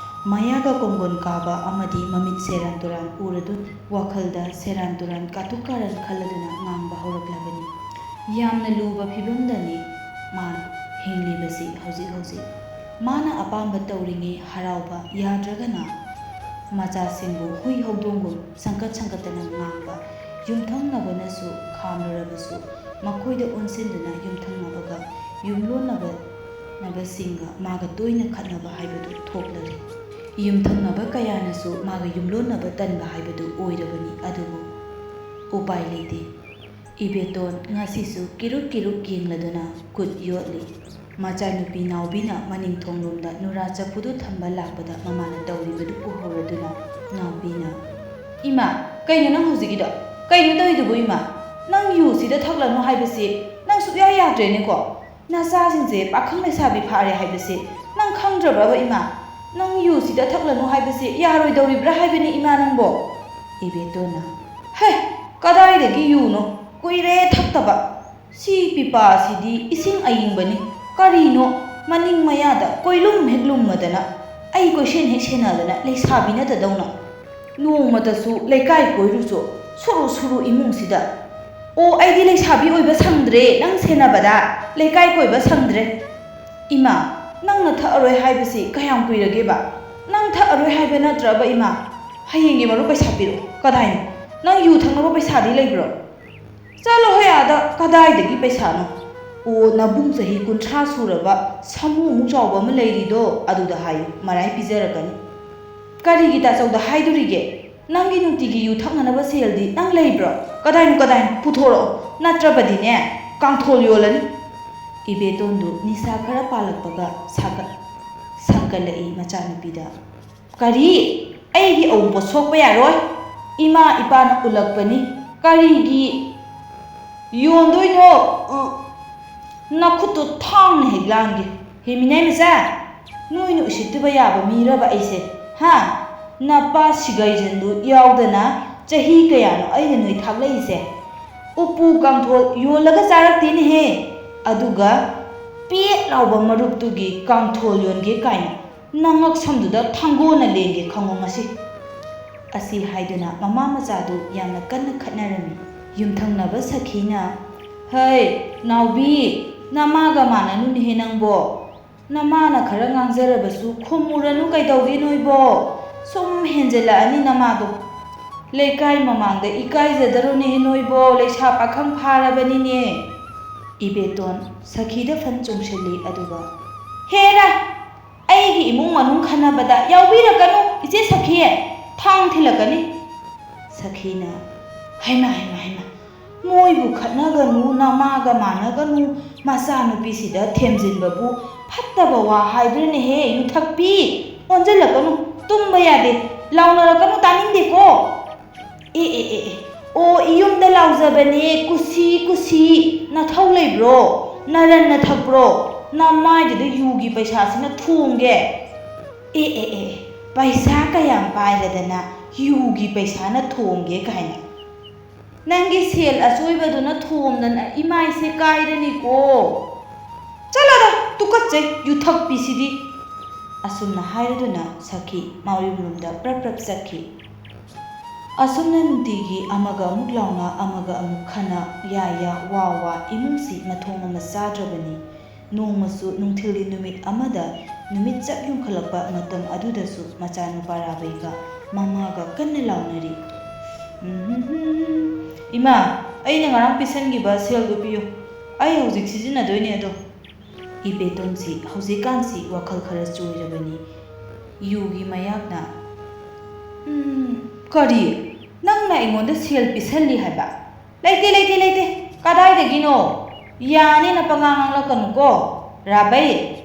ꯃꯌꯥꯒ ꯀꯣꯡꯒꯣꯟ ꯀꯥꯕ ꯑꯃꯗꯤ ꯃꯃꯤꯠ ꯁꯦꯔꯥꯟ ꯇꯨꯔꯥꯟ ꯎꯔꯗꯨꯅ ꯋꯥꯈꯜꯗ ꯁꯦꯔꯥꯟ ꯇꯨꯔꯥꯟ ꯀꯥꯇꯨ ꯀꯥꯔꯟ ꯈꯜꯂꯗꯨꯅ ꯉꯥꯡꯕ ꯍꯧꯔꯛꯂꯕꯅꯤ꯫ ꯌꯥꯝꯅ ꯂꯨꯕ ꯐꯤꯕꯝꯗꯅꯤ ꯃꯥ ꯍꯤꯡꯂꯤꯕꯁꯤ ꯍꯧꯖꯤꯛ ꯍꯧꯖꯤꯛ꯫ ꯃꯥꯅ ꯑꯄꯥꯝꯕ ꯇꯧꯔꯤꯉꯩ ꯍꯔꯥꯎꯕ ꯌꯥꯗ꯭ꯔꯒꯅ ꯃꯆꯥꯁꯤꯡꯕꯨ ꯍꯨꯏ ꯍꯧꯗꯣꯡꯒꯨꯝ ꯁꯪꯀꯠ ꯁꯪꯀꯠꯇꯅ ꯉꯥꯡꯕ, ꯌꯨꯝꯊꯪꯅꯕꯅꯁꯨ ꯈꯥꯝꯂꯨꯔꯕꯁꯨ ꯃꯈꯣꯏꯗ ꯑꯣꯟꯁꯤꯟꯗꯨꯅ ꯌꯨꯝꯊꯪꯅꯕꯒ ꯌꯨꯝꯂꯣꯟꯅꯕꯅꯕꯁꯤꯡꯒ ꯃꯥꯒ ꯇꯣꯏꯅ ꯈꯠꯅꯕ ꯍꯥꯏꯕꯗꯨ ꯊꯣꯛꯂꯔꯦ꯫ ꯌꯨꯝꯊꯪꯅꯕ ꯀꯌꯥꯅꯁꯨ ꯃꯥꯒ ꯌꯨꯝꯂꯣꯟꯅꯕ ꯇꯟꯕ ꯍꯥꯏꯕꯗꯨ ꯑꯣꯏꯔꯕꯅꯤ꯫ ꯑꯗꯨꯕꯨ ꯎꯄꯥꯏ ꯂꯩꯇꯦ꯫ ꯏꯕꯦꯇꯣꯟ ꯉꯁꯤꯁꯨ ꯀꯤꯔꯨꯛ ꯀꯤꯔꯨꯛ ꯌꯦꯡꯂꯗꯨꯅ ꯈꯨꯠ ꯌꯣꯠꯂꯤ꯫ ꯃꯆꯥꯅꯨꯄꯤ ꯅꯥꯎꯕꯤꯅ ꯃꯅꯤꯡ ꯊꯣꯡꯂꯣꯝꯗ ꯅꯨꯔꯥ ꯆꯐꯨꯗꯨ ꯊꯝꯕ ꯂꯥꯛꯄꯗ ꯃꯃꯥꯅ ꯇꯧꯔꯤꯕꯗꯨ ꯎꯍꯧꯔꯗꯨꯅ ꯅꯥꯎꯕꯤ ꯏꯃꯥ, ꯀꯩꯅꯣ ꯅꯪ ꯍꯧꯖꯤꯛꯀꯤꯗꯣ? ꯀꯩꯅꯣ ꯇꯧꯔꯤꯗꯨꯕꯨ, ꯏꯃꯥ? ꯅꯪ ꯌꯨꯁꯤꯗ ꯊꯛꯂꯅꯨ ꯍꯥꯏꯕꯁꯤ ꯅꯪ ꯁꯨꯛꯌꯥ ꯌꯥꯗ꯭ꯔꯦꯅꯦꯀꯣ? ꯅꯆꯥꯁꯤꯡꯁꯦ ꯄꯥꯈꯪ ꯂꯩꯁꯥꯕꯤ ꯐꯥꯔꯦ ꯍꯥꯏꯕꯁꯤ ꯅꯪ ꯈꯪꯗ꯭ꯔꯕ꯭ꯔꯕ, ꯏꯃꯥ? ꯅꯪ ꯌꯨꯁꯤꯗ ꯊꯛꯂꯅꯨ ꯍꯥꯏꯕꯁꯤ ꯌꯥꯔꯣꯏꯗꯧꯔꯤꯕ꯭ꯔꯥ ꯍꯥꯏꯕꯅꯤ, ꯏꯃꯥ, ꯅꯪꯕꯣ? ꯏꯕꯦꯇꯣꯟꯅ, ꯍꯦ, ꯀꯗꯥꯏꯗꯒꯤ ꯌꯨꯅꯣ? ꯀꯨꯏꯔꯦ ꯊꯛꯇꯕ꯫ ꯁꯤ ꯄꯤꯄꯥꯁꯤꯗꯤ ꯏꯁꯤꯡ ꯑꯏꯪꯕꯅꯤ꯫ ꯀꯔꯤꯅꯣ, ꯃꯅꯤꯡ ꯃꯌꯥꯗ ꯀꯣꯏꯂꯨꯝ ꯍꯦꯛ ꯂꯨꯝꯃꯗꯅ, ꯑꯩ ꯀꯣꯏꯁꯦꯟ ꯍꯦꯛ ꯁꯦꯟꯅꯗꯅ, ꯂꯩꯁꯥꯕꯤ ꯅꯠꯇꯗꯧꯅ꯫ ꯅꯣꯡꯃꯇꯁꯨ ꯂꯩꯀꯥꯏ ꯀꯣꯏꯔꯨꯆꯣ, ꯁꯨꯔꯨ ꯁꯨꯔꯨ ꯏꯃꯨꯡꯁꯤꯗ꯫ ꯑꯣ, ꯑꯩꯗꯤ ꯂꯩꯁꯥꯕꯤ ꯑꯣꯏꯕ ꯁꯪꯗ꯭ꯔꯦ, ꯅꯪ ꯁꯦꯟꯅꯕꯗ ꯂꯩꯀꯥꯏ ꯀꯣꯏꯕ ꯁꯪꯗ꯭ꯔꯦ꯫ ꯏꯃꯥ, ꯅꯪꯅ ꯊꯛꯑꯔꯣꯏ ꯍꯥꯏꯕꯁꯤ ꯀꯌꯥꯝ ꯀꯨꯏꯔꯒꯦꯕ? ꯅꯪ ꯊꯛꯑꯔꯣꯏ ꯍꯥꯏꯕ ꯅꯠꯇ꯭ꯔꯕ, ꯏꯃꯥ? ꯍꯌꯦꯡꯒꯤ ꯃꯔꯨꯞ ꯄꯩꯁꯥ ꯄꯤꯔꯛꯑꯣ꯫ ꯀꯗꯥꯏꯅꯣ? ꯅꯪ ꯌꯨ ꯊꯛꯅꯕ ꯄꯩꯁꯥꯗꯤ ꯂꯩꯕ꯭ꯔꯣ? ꯆꯠꯂꯣꯍꯦ ꯑꯥꯗ, ꯀꯗꯥꯏꯗꯒꯤ ꯄꯩꯁꯥꯅꯣ? ꯑꯣ, ꯅꯕꯨꯡ ꯆꯍꯤ ꯀꯨꯟꯊ꯭ꯔꯥ ꯁꯨꯔꯕ ꯁꯥꯃꯨꯃꯨꯛ ꯆꯥꯎꯕ ꯑꯃ ꯂꯩꯔꯤꯗꯣ, ꯑꯗꯨꯗ ꯍꯥꯏꯌꯨ, ꯃꯔꯥꯏ ꯄꯤꯖꯔꯛꯀꯅꯤ꯫ ꯀꯔꯤꯒꯤ ꯇꯥꯆꯧꯗ ꯍꯥꯏꯗꯣꯔꯤꯒꯦ? ꯅꯪꯒꯤ ꯅꯨꯡꯇꯤꯒꯤ ꯌꯨ ꯊꯛꯅꯅꯕ ꯁꯦꯜꯗꯤ ꯅꯪ ꯂꯩꯕ꯭ꯔꯣ? ꯀꯗꯥꯏꯅꯣ, ꯀꯗꯥꯏꯅꯣ? ꯄꯨꯊꯣꯔꯛꯑꯣ, ꯅꯠꯇ꯭ꯔꯕꯗꯤꯅꯦ, ꯀꯥꯡꯊꯣꯜ ꯌꯣꯜꯂꯅꯤ꯫ ꯏꯕꯦꯇꯣꯟꯗꯨ ꯅꯤꯁꯥ ꯈꯔ ꯄꯥꯜꯂꯛꯄꯒ ꯁꯥꯒꯠ-, ꯁꯪꯀꯠꯂꯛꯏ ꯃꯆꯥꯅꯨꯄꯤꯗ꯫ ꯀꯔꯤ? ꯑꯩꯒꯤ ꯑꯎꯟꯄꯣꯠ ꯁꯣꯛꯄ ꯌꯥꯔꯣꯏ? ꯏꯃꯥ ꯏꯄꯥꯅ ꯎꯠꯂꯛꯄꯅꯤ꯫ ꯀꯔꯤꯒꯤ ꯌꯣꯟꯗꯣꯏꯅꯣ? ꯎ, ꯅꯈꯨꯠꯇꯨ ꯊꯥꯡꯅ ꯍꯦꯛ ꯂꯥꯟꯒꯦ꯫ ꯍꯦ ꯃꯤꯅꯥꯏ ꯃꯆꯥ, ꯅꯣꯏꯅ ꯎꯁꯤꯠꯇꯕ ꯌꯥꯕ ꯃꯤꯔꯕ ꯑꯩꯁꯦ? ꯍꯥ? ꯅꯄꯥ ꯁꯤꯒꯩꯖꯟꯗꯨ ꯌꯥꯎꯗꯅ ꯆꯍꯤ ꯀꯌꯥꯅꯣ ꯑꯩꯅ ꯅꯣꯏ ꯊꯥꯛꯂꯛꯏꯁꯦ? ꯎꯄꯨ ꯀꯥꯡꯊꯣꯜ ꯌꯣꯜꯂꯒ ꯆꯥꯔꯛꯇꯦꯅꯦꯍꯦ꯫ ꯑꯗꯨꯒ ꯄꯦꯠ ꯂꯥꯎꯕ ꯃꯔꯨꯞꯇꯨꯒꯤ ꯀꯥꯡꯊꯣꯜ ꯌꯣꯟꯒꯦ ꯀꯥꯏꯅ ꯅꯉꯛ ꯁꯝꯗꯨꯗ ꯊꯥꯡꯒꯣꯟꯅ ꯂꯦꯡꯒꯦ ꯈꯪꯉꯣ ꯉꯁꯤ꯫ ꯑꯁꯤ ꯍꯥꯏꯗꯨꯅ ꯃꯃꯥ ꯃꯆꯥꯗꯨ ꯌꯥꯝꯅ ꯀꯟꯅ ꯈꯠꯅꯔꯝꯃꯤ꯫ ꯌꯨꯝꯊꯪꯅꯕ ꯁꯈꯤꯅ, "ꯍꯩ, ꯅꯥꯎꯕꯤ, ꯅꯃꯥꯒ ꯃꯥꯟꯅꯅꯨꯅꯦꯍꯦ ꯅꯪꯕꯣ꯫ ꯅꯃꯥꯅ ꯈꯔ ꯉꯥꯡꯖꯔꯕꯁꯨ ꯈꯨꯝꯃꯨꯔꯅꯨ ꯀꯩꯗꯧꯒꯦ ꯅꯣꯏꯕꯣ? ꯁꯨꯝ ꯍꯦꯟꯖꯜꯂꯛꯑꯅꯤ ꯅꯃꯥꯗꯣ꯫ ꯂꯩꯀꯥꯏ ꯃꯃꯥꯡꯗ ꯏꯀꯥꯏꯖꯗꯔꯣꯅꯦꯍꯦ ꯅꯣꯏꯕꯣ, ꯂꯩꯁꯥ ꯄꯥꯈꯪ ꯐꯥꯔꯕꯅꯤꯅꯦ"꯫ ꯏꯕꯦꯇꯣꯟ ꯁꯈꯤꯗ ꯐꯟ ꯆꯣꯡꯁꯤꯜꯂꯤ ꯑꯗꯨꯒ, "ꯍꯦꯔꯥ! ꯑꯩꯒꯤ ꯏꯃꯨꯡ ꯃꯅꯨꯡ ꯈꯟꯅꯕꯗ ꯌꯥꯎꯕꯤꯔꯛꯀꯅꯨ, ꯏꯆꯦ ꯁꯈꯤ, ꯊꯥꯡ ꯊꯤꯜꯂꯛꯀꯅꯤ"꯫ ꯁꯈꯤꯅ, "ꯍꯩꯃꯥ, ꯍꯩꯃꯥ, ꯍꯩꯃꯥ, ꯃꯣꯏꯕꯨ ꯈꯠꯅꯒꯅꯨ, ꯅꯃꯥꯒ ꯃꯥꯟꯅꯒꯅꯨ, ꯃꯆꯥꯅꯨꯄꯤꯁꯤꯗ ꯊꯦꯝꯖꯤꯟꯕꯕꯨ ꯐꯠꯇꯕ ꯋꯥ ꯍꯥꯏꯕ꯭ꯔꯅꯦꯍꯦ, ꯌꯨꯊꯛꯄꯤ? ꯑꯣꯟꯁꯤꯜꯂꯛꯀꯅꯨ, ꯇꯨꯝꯕ ꯌꯥꯗꯦ, ꯂꯥꯎꯅꯔꯛꯀꯅꯨ, ꯇꯥꯅꯤꯡꯗꯦꯀꯣ"꯫ ꯑꯦ ꯑꯦ ꯑꯦ ꯑꯦ, ꯑꯣ, ꯏꯌꯨꯝꯗ ꯂꯥꯎꯖꯕꯅꯦ, ꯀꯨꯁꯤ ꯀꯨꯁꯤ꯫ ꯅꯊꯧ ꯂꯩꯕ꯭ꯔꯣ? ꯅꯔꯟꯅ ꯊꯛꯄ꯭ꯔꯣ? ꯅꯃꯥꯏꯗꯨꯗ ꯌꯨꯒꯤ ꯄꯩꯁꯥꯁꯤꯅ ꯊꯣꯡꯒꯦ꯫ ꯑꯦ ꯑꯦ ꯑꯦ ꯑꯦ, ꯄꯩꯁꯥ ꯀꯌꯥꯝ ꯄꯥꯏꯔꯗꯅ ꯌꯨꯒꯤ ꯄꯩꯁꯥꯅ ꯊꯣꯡꯒꯦ ꯀꯥꯏꯅ? ꯅꯪꯒꯤ ꯁꯦꯜ ꯑꯆꯣꯏꯕꯗꯨꯅ ꯊꯣꯝꯗꯅ ꯏꯃꯥꯏꯁꯦ ꯀꯥꯏꯔꯅꯤꯀꯣ꯫ ꯆꯠꯂꯣꯗ, ꯇꯨꯀꯠꯆꯩ, ꯌꯨꯊꯛꯄꯤꯁꯤꯗꯤ꯫ ꯑꯁꯨꯝꯅ ꯍꯥꯏꯔꯗꯨꯅ ꯁꯈꯤ ꯃꯌꯨꯝꯂꯣꯝꯗ ꯄ꯭ꯔꯞ ꯄ꯭ꯔꯞ ꯆꯠꯈꯤ꯫ ꯑꯁꯨꯝꯅ ꯅꯨꯡꯇꯤꯒꯤ ꯑꯃꯒ ꯑꯃꯨꯛ ꯂꯥꯎꯅ, ꯑꯃꯒ ꯑꯃꯨꯛ ꯈꯟꯅ, ꯌꯥ ꯌꯥ ꯋꯥ ꯋꯥ, ꯏꯃꯨꯡꯁꯤ ꯃꯊꯣꯡ ꯑꯃ ꯆꯥꯗ꯭ꯔꯕꯅꯤ꯫ ꯅꯣꯡꯃꯁꯨ ꯅꯨꯡꯊꯤꯜꯒꯤ ꯅꯨꯃꯤꯠ ꯑꯃꯗ, ꯅꯨꯃꯤꯠ ꯆꯞ ꯌꯨꯡꯈꯠꯂꯛꯄ ꯃꯇꯝ ꯑꯗꯨꯗꯁꯨ ꯃꯆꯥꯅꯨꯄꯥ ꯔꯥꯕꯩꯒ ꯃꯃꯥꯒ ꯀꯟꯅ ꯂꯥꯎꯅꯔꯤ꯫ "ꯎꯝꯍꯨꯝꯍꯨꯝ꯫ ꯏꯃꯥ, ꯑꯩꯅ ꯉꯔꯥꯡ ꯄꯤꯁꯟꯈꯤꯕ ꯁꯦꯜꯗꯨ ꯄꯤꯌꯨ꯫ ꯑꯩ ꯍꯧꯖꯤꯛ ꯁꯤꯖꯤꯟꯅꯗꯣꯏꯅꯦ ꯑꯗꯣ꯫" ꯏꯕꯦꯇꯣꯟꯁꯤ ꯍꯧꯖꯤꯛꯀꯥꯟꯁꯤ ꯋꯥꯈꯜ ꯈꯔ ꯆꯣꯏꯔꯕꯅꯤ꯫ ꯌꯨꯒꯤ ꯃꯌꯥꯛꯅ, "ꯎꯝ, ꯀꯔꯤ? ꯅꯪꯅ ꯑꯩꯉꯣꯟꯗ ꯁꯦꯜ ꯄꯤꯁꯜꯂꯤ ꯍꯥꯏꯕ?" "ꯂꯩꯇꯦ, ꯂꯩꯇꯦ, ꯂꯩꯇꯦ꯫ ꯀꯗꯥꯏꯗꯒꯤꯅꯣ? ꯌꯥꯅꯦꯅ ꯄꯉꯥꯡ ꯉꯥꯡꯂꯛꯀꯅꯨꯀꯣ, ꯔꯥꯕꯩ꯫"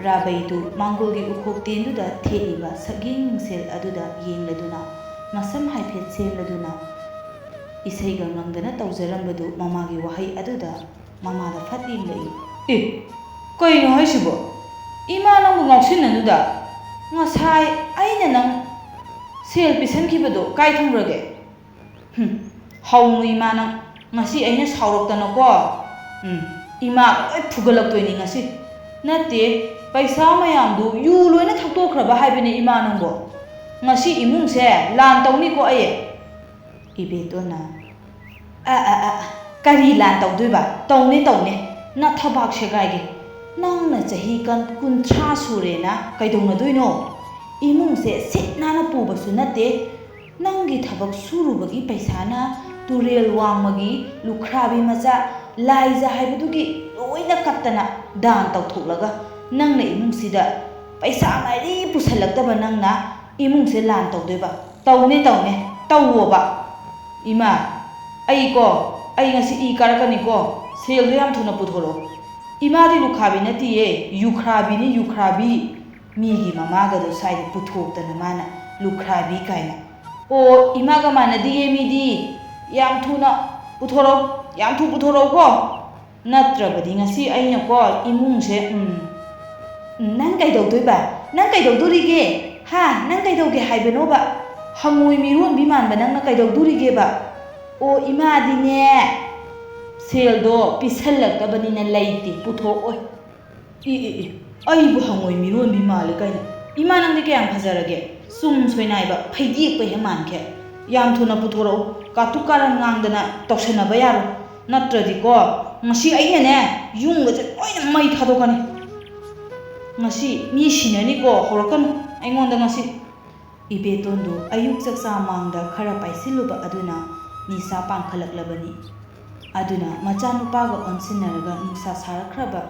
ꯔꯥꯕꯩꯗꯨ ꯃꯥꯡꯒꯣꯜꯒꯤ ꯎꯈꯣꯛ ꯇꯦꯟꯗꯨꯗ ꯊꯦꯠꯂꯤꯕ ꯁꯛꯌꯦꯡ ꯃꯤꯡꯁꯦꯜ ꯑꯗꯨꯗ ꯌꯦꯡꯂꯗꯨꯅ, ꯃꯁꯝ ꯍꯥꯏꯐꯦꯠ ꯁꯦꯝꯂꯗꯨꯅ, ꯏꯁꯩꯒ ꯉꯪꯗꯅ ꯇꯧꯖꯔꯝꯕꯗꯨ ꯃꯃꯥꯒꯤ ꯋꯥꯍꯩ ꯑꯗꯨꯗ ꯃꯃꯥꯗ ꯐꯠ ꯌꯦꯡꯂꯛꯏ꯫ "ꯑꯦ, ꯀꯩꯅꯣ ꯍꯥꯏꯁꯤꯕꯣ? ꯏꯃꯥ, ꯅꯪꯕꯨ ꯉꯥꯎꯁꯤꯟꯅꯅꯨꯗ꯫ ꯉꯁꯥꯏ ꯑꯩꯅ ꯅꯪ ꯁꯦꯜ ꯄꯤꯁꯟꯈꯤꯕꯗꯣ ꯀꯥꯏ ꯊꯝꯈ꯭ꯔꯒꯦ?" "ꯍꯨꯝ, ꯍꯧꯅꯨ ꯏꯃꯥ ꯅꯪ꯫ ꯉꯁꯤ ꯑꯩꯅ ꯁꯥꯎꯔꯛꯇꯅꯀꯣ, ꯎꯝ, ꯏꯃꯥ ꯂꯣꯏ ꯐꯨꯒꯠꯂꯛꯇꯣꯏꯅꯤ ꯉꯁꯤ꯫ ꯅꯠꯇꯦ, ꯄꯩꯁꯥ ꯃꯌꯥꯝꯗꯨ ꯌꯨ ꯂꯣꯏꯅ ꯊꯛꯇꯣꯛꯈ꯭ꯔꯕ ꯍꯥꯏꯕꯅꯤ ꯏꯃꯥ ꯅꯪꯕꯣ꯫ ꯉꯁꯤ ꯏꯃꯨꯡꯁꯦ ꯂꯥꯟ ꯇꯧꯅꯤꯀꯣ ꯑꯩ꯫" ꯏꯕꯦꯇꯣꯟꯅ, "ꯑ, ꯑ, ꯑ, ꯀꯔꯤ ꯂꯥꯟ ꯇꯧꯗꯣꯏꯕ? ꯇꯧꯅꯤ, ꯇꯧꯅꯤ꯫ ꯅꯊꯕꯥꯛ ꯁꯦꯒꯥꯏꯒꯦ꯫ ꯅꯪꯅ ꯆꯍꯤ ꯀꯟ-, ꯀꯨꯟꯊ꯭ꯔꯥ ꯁꯨꯔꯦꯅ ꯀꯩꯗꯧꯅꯗꯣꯏꯅꯣ? ꯏꯃꯨꯡꯁꯦ ꯁꯤꯠ ꯅꯥꯟꯅ ꯄꯨꯕꯁꯨ ꯅꯠꯇꯦ꯫ ꯅꯪꯒꯤ ꯊꯕꯛ ꯁꯨꯔꯨꯕꯒꯤ ꯄꯩꯁꯥꯅ ꯇꯨꯔꯦꯜ ꯋꯥꯡꯃꯒꯤ ꯂꯨꯈ꯭ꯔꯥꯕꯤ ꯃꯆꯥ ꯂꯥꯏꯖ ꯍꯥꯏꯕꯗꯨꯒꯤ ꯂꯣꯏꯅ ꯀꯠꯇꯅ ꯗꯥꯟ ꯇꯧꯊꯣꯛꯂꯒ ꯅꯪꯅ ꯏꯃꯨꯡꯁꯤꯗ ꯄꯩꯁꯥ ꯃꯔꯤ ꯄꯨꯁꯜꯂꯛꯇꯕ ꯅꯪꯅ ꯏꯃꯨꯡꯁꯦ ꯂꯥꯟ ꯇꯧꯗꯣꯏꯕ? ꯇꯧꯅꯦ, ꯇꯧꯅꯦ, ꯇꯧꯋꯣꯕ꯫" "ꯏꯃꯥ, ꯑꯩꯀꯣ, ꯑꯩ ꯉꯁꯤ ꯏ ꯀꯥꯔꯛꯀꯅꯤꯀꯣ꯫ ꯁꯦꯜꯗꯣ ꯌꯥꯝ ꯊꯨꯅ ꯄꯨꯊꯣꯔꯛꯑꯣ꯫" "ꯏꯃꯥꯗꯤ ꯂꯨꯈ꯭ꯔꯥꯕꯤ ꯅꯠꯇꯤꯌꯦ, ꯌꯨꯈ꯭ꯔꯥꯕꯤꯅꯤ, ꯌꯨꯈ꯭ꯔꯥꯕꯤ꯫" ꯃꯤꯒꯤ ꯃꯃꯥꯒꯗꯣ ꯁ꯭ꯋꯥꯏꯗ ꯄꯨꯊꯣꯛꯇꯅ ꯃꯥꯅ ꯂꯨꯈ꯭ꯔꯥꯕꯤ ꯀꯥꯏꯅ꯫ ꯑꯣ, ꯏꯃꯥꯒ ꯃꯥꯟꯅꯗꯤꯌꯦ ꯃꯤꯗꯤ꯫ ꯌꯥꯝ ꯊꯨꯅ ꯄꯨꯊꯣꯔꯛꯎ, ꯌꯥꯝ ꯊꯨ ꯄꯨꯊꯣꯔꯛꯎꯀꯣ꯫ ꯅꯠꯇ꯭ꯔꯕꯗꯤ ꯉꯁꯤ ꯑꯩꯅꯀꯣ ꯏꯃꯨꯡꯁꯦ, ꯎꯝ, ꯎꯝ, ꯅꯪ ꯀꯩꯗꯧꯗꯣꯏꯕ? ꯅꯪ ꯀꯩꯗꯧꯗꯣꯔꯤꯒꯦ? ꯍꯥ? ꯅꯪ ꯀꯩꯗꯧꯒꯦ ꯍꯥꯏꯕꯅꯣꯕ? ꯍꯪꯉꯣꯏ ꯃꯤꯔꯣꯟꯕꯤ ꯃꯥꯟꯕ ꯅꯪꯅ ꯀꯩꯗꯧꯗꯣꯔꯤꯒꯦꯕ? ꯑꯣ, ꯏꯃꯥꯗꯤꯅꯦ, ꯁꯦꯜꯗꯣ ꯄꯤꯁꯜꯂꯛꯇꯕꯅꯤꯅ ꯂꯩꯇꯦ, ꯄꯨꯊꯣꯛꯑꯣꯏ꯫ ꯏ, ꯏ, ꯏ, ꯑꯩꯕꯨ ꯍꯪꯉꯣꯏ ꯃꯤꯔꯣꯟꯕꯤ ꯃꯥꯜꯂꯦ ꯀꯥꯏꯅ꯫ ꯏꯃꯥ, ꯅꯪꯗꯤ ꯀꯌꯥꯝ ꯐꯖꯔꯒꯦ? ꯆꯨꯝ ꯁꯣꯏꯅꯥꯏꯕ ꯐꯩꯗꯦꯛꯄ ꯍꯦꯛ ꯃꯥꯟꯈꯦ꯫ ꯌꯥꯝ ꯊꯨꯅ ꯄꯨꯊꯣꯔꯛꯎ꯫ ꯀꯥꯇꯨ ꯀꯥꯔꯟ ꯉꯥꯡꯗꯅ ꯇꯧꯁꯟꯅꯕ ꯌꯥꯔꯣꯏ꯫ ꯅꯠꯇ꯭ꯔꯗꯤꯀꯣ, ꯉꯁꯤ ꯑꯩꯅꯅꯦ, ꯌꯨꯝꯒꯁꯦ ꯂꯣꯏꯅ ꯃꯩ ꯊꯥꯗꯣꯛꯀꯅꯤ꯫ ꯉꯁꯤ ꯃꯤ ꯁꯤꯅꯅꯤꯀꯣ, ꯍꯧꯔꯛꯀꯅꯨ ꯑꯩꯉꯣꯟꯗ ꯉꯁꯤ꯫ ꯏꯕꯦꯇꯣꯟꯗꯨ ꯑꯌꯨꯛ ꯆꯥꯛꯆꯥ ꯃꯥꯡꯗ ꯈꯔ ꯄꯥꯏꯁꯤꯜꯂꯨꯕ ꯑꯗꯨꯅ ꯅꯤꯁꯥ ꯄꯥꯡꯈꯠꯂꯛꯂꯕꯅꯤ꯫ ꯑꯗꯨꯅ ꯃꯆꯥꯅꯨꯄꯥꯒ ꯑꯣꯟꯁꯤꯟꯅꯔꯒ ꯅꯨꯡꯁꯥ ꯁꯥꯔꯛꯈ꯭ꯔꯕ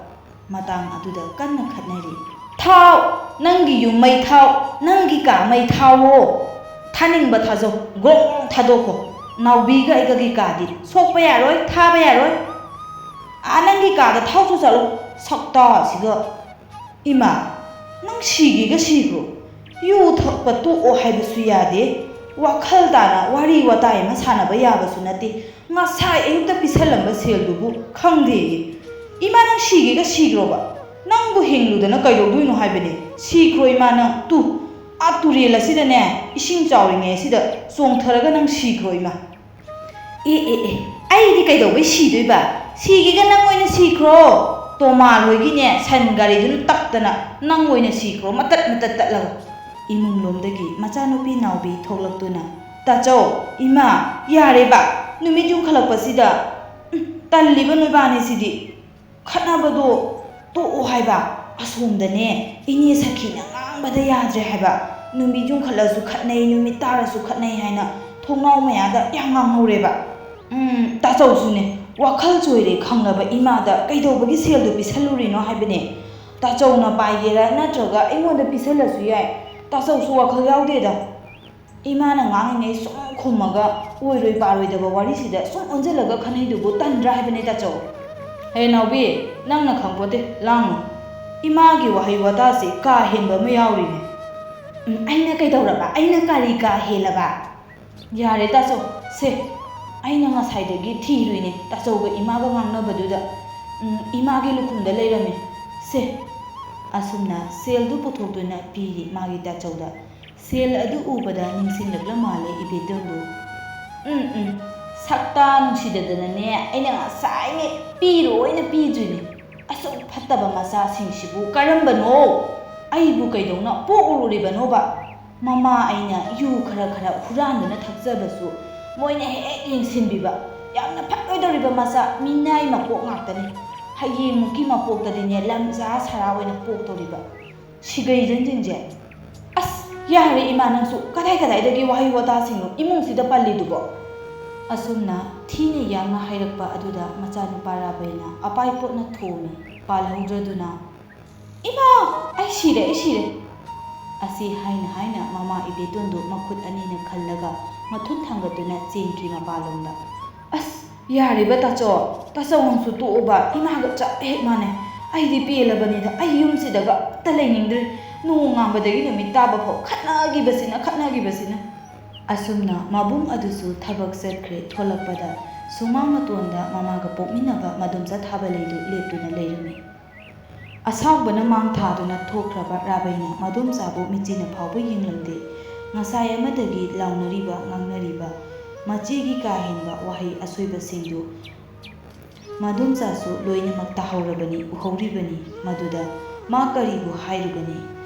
ꯃꯇꯥꯡ ꯑꯗꯨꯗ ꯀꯟꯅ ꯈꯠꯅꯔꯤ꯫ "ꯊꯥꯎ! ꯅꯪꯒꯤ ꯌꯨꯝ ꯃꯩ ꯊꯥꯎ! ꯅꯪꯒꯤ ꯀꯥ ꯃꯩ ꯊꯥꯎꯑꯣ! ꯊꯥꯅꯤꯡꯕ ꯊꯥꯖꯧ, ꯒ꯭ꯔꯣꯡ ꯒ꯭ꯔꯣꯡ ꯊꯥꯗꯣꯛꯈꯣ꯫ ꯅꯥꯎꯕꯤꯒ ꯑꯩꯒꯒꯤ ꯀꯥꯗꯤ ꯁꯣꯛꯄ ꯌꯥꯔꯣꯏ, ꯊꯥꯕ ꯌꯥꯔꯣꯏ꯫ ꯑꯥ, ꯅꯪꯒꯤ ꯀꯥꯗ ꯊꯥꯎꯁꯨ ꯆꯠꯂꯣ, ꯁꯛꯇꯥꯁꯤꯒ!" "ꯏꯃꯥ, ꯅꯪ ꯁꯤꯒꯦꯒ ꯁꯤꯈ꯭ꯔꯣ꯫ ꯌꯨ ꯊꯛꯄ ꯇꯣꯛꯑꯣ ꯍꯥꯏꯕꯁꯨ ꯌꯥꯗꯦ꯫ ꯋꯥꯈꯜ ꯇꯥꯅ ꯋꯥꯔꯤ ꯋꯥꯇꯥꯏ ꯑꯃ ꯁꯥꯟꯅꯕ ꯌꯥꯕꯁꯨ ꯅꯠꯇꯦ꯫ ꯉꯁꯥꯏ ꯑꯌꯨꯛꯇ ꯄꯤꯁꯜꯂꯝꯕ ꯁꯦꯜꯗꯨꯕꯨ ꯈꯪꯗꯦꯌꯦ꯫ ꯏꯃꯥ, ꯅꯪ ꯁꯤꯒꯦꯒ ꯁꯤꯈ꯭ꯔꯣꯕ꯫ ꯅꯪꯕꯨ ꯍꯤꯡꯂꯨꯗꯅ ꯀꯩꯗꯧꯗꯣꯏꯅꯣ ꯍꯥꯏꯕꯅꯦ? ꯁꯤꯈ꯭ꯔꯣ ꯏꯃꯥ ꯅꯪ꯫ ꯇꯨ, ꯑꯥ ꯇꯨꯔꯦꯜ ꯑꯁꯤꯗꯅꯦ, ꯏꯁꯤꯡ ꯆꯥꯎꯔꯤꯉꯩ ꯑꯁꯤꯗ ꯆꯣꯡꯊꯔꯒ ꯅꯪ ꯁꯤꯈ꯭ꯔꯣ ꯏꯃꯥ꯫" "ꯑꯦ, ꯑꯦ, ꯑꯦ, ꯑꯩꯗꯤ ꯀꯩꯗꯧꯕꯩ ꯁꯤꯗꯣꯏꯕ? ꯁꯤꯒꯦꯒ ꯅꯪ ꯑꯣꯏꯅ ꯁꯤꯈ꯭ꯔꯣ꯫ ꯇꯣꯃꯥꯜ ꯍꯣꯏꯒꯤꯅꯦ ꯁꯟ ꯒꯥꯔꯤꯗꯨꯅ ꯇꯞꯇꯅ ꯅꯪ ꯑꯣꯏꯅ ꯁꯤꯈ꯭ꯔꯣ, ꯃꯇꯠ ꯃꯇꯠ ꯇꯠꯂꯒ꯫" ꯏꯃꯨꯡꯂꯣꯝꯗꯒꯤ ꯃꯆꯥꯅꯨꯄꯤ ꯅꯥꯎꯕꯤ ꯊꯣꯛꯂꯛꯇꯨꯅ, "ꯇꯥꯆꯧ, ꯏꯃꯥ, ꯌꯥꯔꯦꯕ, ꯅꯨꯃꯤꯠ ꯌꯨꯡꯈꯠꯂꯛꯄꯁꯤꯗ, ꯎꯝ, ꯇꯜꯂꯤꯕ ꯅꯣꯏꯕꯥꯅꯤꯁꯤꯗꯤ꯫ ꯈꯠꯅꯕꯗꯣ ꯇꯣꯛꯑꯣ ꯍꯥꯏꯕ꯫ ꯑꯁꯣꯝꯗꯅꯦ ꯏꯅꯦ ꯁꯈꯤꯅ ꯉꯥꯡꯕꯗ ꯌꯥꯗ꯭ꯔꯦ ꯍꯥꯏꯕ꯫ ꯅꯨꯃꯤꯠ ꯌꯨꯡꯈꯠꯂꯁꯨ ꯈꯠꯅꯩ, ꯅꯨꯃꯤꯠ ꯇꯥꯔꯁꯨ ꯈꯠꯅꯩ ꯍꯥꯏꯅ ꯊꯣꯡꯅꯥꯎ ꯃꯌꯥꯗ ꯌꯥꯝ ꯉꯥꯡꯍꯧꯔꯦꯕ꯫ ꯎꯝ, ꯇꯥꯆꯧꯁꯨꯅꯦ ꯋꯥꯈꯜ ꯆꯣꯏꯔꯦ ꯈꯪꯂꯕ ꯏꯃꯥꯗ ꯀꯩꯗꯧꯕꯒꯤ ꯁꯦꯜꯗꯨ ꯄꯤꯁꯜꯂꯨꯔꯤꯅꯣ ꯍꯥꯏꯕꯅꯦ꯫ ꯇꯥꯆꯧꯅ ꯄꯥꯏꯒꯦꯔꯥ ꯅꯠꯇ꯭ꯔꯒ ꯑꯩꯉꯣꯟꯗ ꯄꯤꯁꯜꯂꯁꯨ ꯌꯥꯏ꯫ ꯇꯥꯆꯧꯁꯨ ꯋꯥꯈꯜ ꯌꯥꯎꯗꯦꯗ꯫ ꯏꯃꯥꯅ ꯉꯥꯡꯉꯤꯉꯩ ꯁꯨꯝ ꯈꯨꯝꯃꯒ ꯑꯣꯏꯔꯣꯏ ꯄꯥꯔꯣꯏꯗꯕ ꯋꯥꯔꯤꯁꯤꯗ ꯁꯨꯝ ꯑꯣꯟꯁꯤꯜꯂꯒ ꯈꯟꯅꯩꯗꯨꯕꯨ ꯇꯟꯗ꯭ꯔꯥ ꯍꯥꯏꯕꯅꯦ ꯇꯥꯆꯧ꯫ "ꯍꯦ ꯅꯥꯎꯕꯤ, ꯅꯪꯅ ꯈꯪꯄꯣꯠꯇꯦ, ꯂꯥꯡꯅꯨ꯫ ꯏꯃꯥꯒꯤ ꯋꯥꯍꯩ ꯋꯥꯇꯥꯁꯦ ꯀꯥ ꯍꯦꯟꯕ ꯑꯃ ꯌꯥꯎꯔꯤꯅꯦ꯫ "ꯎꯝ, ꯑꯩꯅ ꯀꯩꯗꯧꯔꯕ? ꯑꯩꯅ ꯀꯔꯤ ꯀꯥ ꯍꯦꯜꯂꯕ?" "ꯌꯥꯔꯦ ꯇꯥꯆꯧ, ꯁꯦ, ꯑꯩꯅ ꯉꯁꯥꯏꯗꯒꯤ ꯊꯤꯔꯨꯏꯅꯦ ꯇꯥꯆꯧꯒ ꯏꯃꯥꯒ ꯉꯥꯡꯅꯕꯗꯨꯗ꯫ ꯎꯝ, ꯏꯃꯥꯒꯤ ꯂꯨꯈꯨꯝꯗ ꯂꯩꯔꯝꯃꯦ꯫ ꯁꯦ꯫" ꯑꯁꯨꯝꯅ ꯁꯦꯜꯗꯨ ꯄꯨꯊꯣꯛꯇꯨꯅ ꯄꯤꯔꯤ ꯃꯥꯒꯤ ꯇꯥꯆꯧꯗ꯫ ꯁꯦꯜ ꯑꯗꯨ ꯎꯕꯗ ꯅꯤꯡꯁꯤꯡꯂꯛꯂ ꯃꯥꯜꯂꯦ ꯏꯕꯦꯇꯣꯟꯗꯨ꯫ "ꯎꯝ, ꯎꯝ, ꯁꯛꯇꯥ ꯅꯨꯡꯁꯤꯗꯗꯅꯅꯦ ꯑꯩꯅ ꯉꯁꯥꯏꯅꯦ ꯄꯤꯔꯣꯏꯅ ꯄꯤꯗ꯭ꯔꯤꯅꯦ꯫ ꯑꯁꯨꯛ ꯐꯠꯇꯕ ꯃꯆꯥꯁꯤꯡꯁꯤꯕꯨ ꯀꯔꯝꯕꯅꯣ? ꯑꯩꯕꯨ ꯀꯩꯗꯧꯅ ꯄꯣꯛꯎꯔꯤꯕꯅꯣꯕ? ꯃꯃꯥ ꯑꯩꯅ ꯌꯨ ꯈꯔ ꯈꯔ ꯍꯨꯔꯥꯟꯗꯨꯅ ꯊꯛꯆꯕꯁꯨ ꯃꯣꯏꯅ ꯍꯦꯛ ꯌꯦꯡꯁꯤꯟꯕꯤꯕ꯫ ꯌꯥꯝꯅ ꯐꯠꯂꯣꯏꯗꯧꯔꯤꯕ ꯃꯆꯥ, ꯃꯤꯅꯥꯏ ꯃꯀꯣꯛ ꯉꯥꯛꯇꯅꯤ꯫ ꯍꯌꯦꯡꯃꯨꯛꯀꯤ ꯃꯄꯣꯛꯇꯗꯤꯅꯦ ꯂꯝꯖꯥ ꯁꯔꯥ ꯑꯣꯏꯅ ꯄꯣꯛꯇꯧꯔꯤꯕ꯫ ꯁꯤꯒꯩꯖꯟꯁꯤꯡꯁꯦ꯫ ꯑꯁ, ꯌꯥꯔꯦ ꯏꯃꯥ, ꯅꯪꯁꯨ ꯀꯗꯥꯏ ꯀꯗꯥꯏꯗꯒꯤ ꯋꯥꯍꯩ ꯋꯥꯇꯥꯁꯤꯡꯅꯣ ꯏꯃꯨꯡꯁꯤꯗ ꯄꯜꯂꯤꯗꯨꯕꯣ?" ꯑꯁꯨꯝꯅ ꯊꯤꯅ ꯌꯥꯡꯅ ꯍꯥꯏꯔꯛꯄ ꯑꯗꯨꯗ ꯃꯆꯥꯅꯨꯄꯥ ꯔꯥꯕꯩꯅ ꯑꯄꯥꯏ ꯄꯣꯠꯅ ꯊꯣꯝꯃꯤ꯫ ꯄꯥꯜꯍꯧꯗ꯭ꯔꯗꯨꯅ, "ꯏꯃꯥ! ꯑꯩ ꯁꯤꯔꯦ, ꯑꯩ ꯁꯤꯔꯦ!" ꯑꯁꯤ ꯍꯥꯏꯅ ꯍꯥꯏꯅ ꯃꯃꯥ ꯏꯕꯦꯇꯣꯟꯗꯨ ꯃꯈꯨꯠ ꯑꯅꯤꯅ ꯈꯜꯂꯒ ꯃꯊꯨꯟ ꯊꯥꯡꯒꯠꯇꯨꯅ ꯆꯦꯟꯈꯤ ꯃꯄꯥꯟꯂꯣꯝꯗ꯫ "ꯑꯁ, ꯌꯥꯔꯦꯕ ꯇꯥꯆꯧ, ꯇꯥꯆꯧ ꯅꯪꯁꯨ ꯇꯣꯛꯑꯣꯕ, ꯏꯃꯥꯒ ꯆꯞ ꯍꯦꯛ ꯃꯥꯟꯅꯩ꯫ ꯑꯩꯗꯤ ꯄꯦꯜꯂꯕꯅꯤꯗ, ꯑꯩ ꯌꯨꯝꯁꯤꯗꯒ ꯑꯝꯇ ꯂꯩꯅꯤꯡꯗ꯭ꯔꯦ꯫ ꯅꯣꯡꯉꯥꯟꯕꯗꯒꯤ ꯅꯨꯃꯤꯠ ꯇꯥꯕ ꯐꯥꯎ ꯈꯠꯅꯈꯤꯕꯁꯤꯅ, ꯈꯠꯅꯈꯤꯕꯁꯤꯅ꯫" ꯑꯁꯨꯝꯅ ꯃꯕꯨꯡ ꯑꯗꯨꯁꯨ ꯊꯕꯛ ꯆꯠꯈ꯭ꯔꯦ꯫ ꯊꯣꯛꯂꯛꯄꯗ ꯁꯨꯃꯥꯡ ꯃꯇꯣꯟꯗ ꯃꯃꯥꯒ ꯄꯣꯛꯃꯤꯟꯅꯕ ꯃꯗꯣꯝꯆꯥ ꯊꯥꯕꯂꯩꯗꯨ ꯂꯦꯞꯇꯨꯅ ꯂꯩꯔꯝꯃꯤ꯫ ꯑꯁꯥꯎꯕꯅ ꯃꯥꯡ ꯊꯥꯗꯨꯅ ꯊꯣꯛꯈ꯭ꯔꯕ ꯔꯥꯕꯩꯅ ꯃꯗꯣꯝꯆꯥꯕꯨ ꯃꯤꯠꯆꯤꯅ ꯐꯥꯎꯕ ꯌꯦꯡꯂꯝꯗꯦ꯫ ꯉꯁꯥꯏ ꯑꯃꯗꯒꯤ ꯂꯥꯎꯅꯔꯤꯕ, ꯉꯥꯡꯅꯔꯤꯕ, ꯃꯆꯦꯒꯤ ꯀꯥ ꯍꯦꯟꯕ ꯋꯥꯍꯩ ꯑꯁꯣꯏꯕꯁꯤꯡꯗꯨ ꯃꯗꯣꯝꯆꯥꯁꯨ ꯂꯣꯏꯅꯃꯛ ꯇꯥꯍꯧꯔꯕꯅꯤ, ꯎꯍꯧꯔꯤꯕꯅꯤ꯫ ꯃꯗꯨꯗ ꯃꯥ ꯀꯔꯤꯕꯨ ꯍꯥꯏꯔꯨꯒꯅꯤ?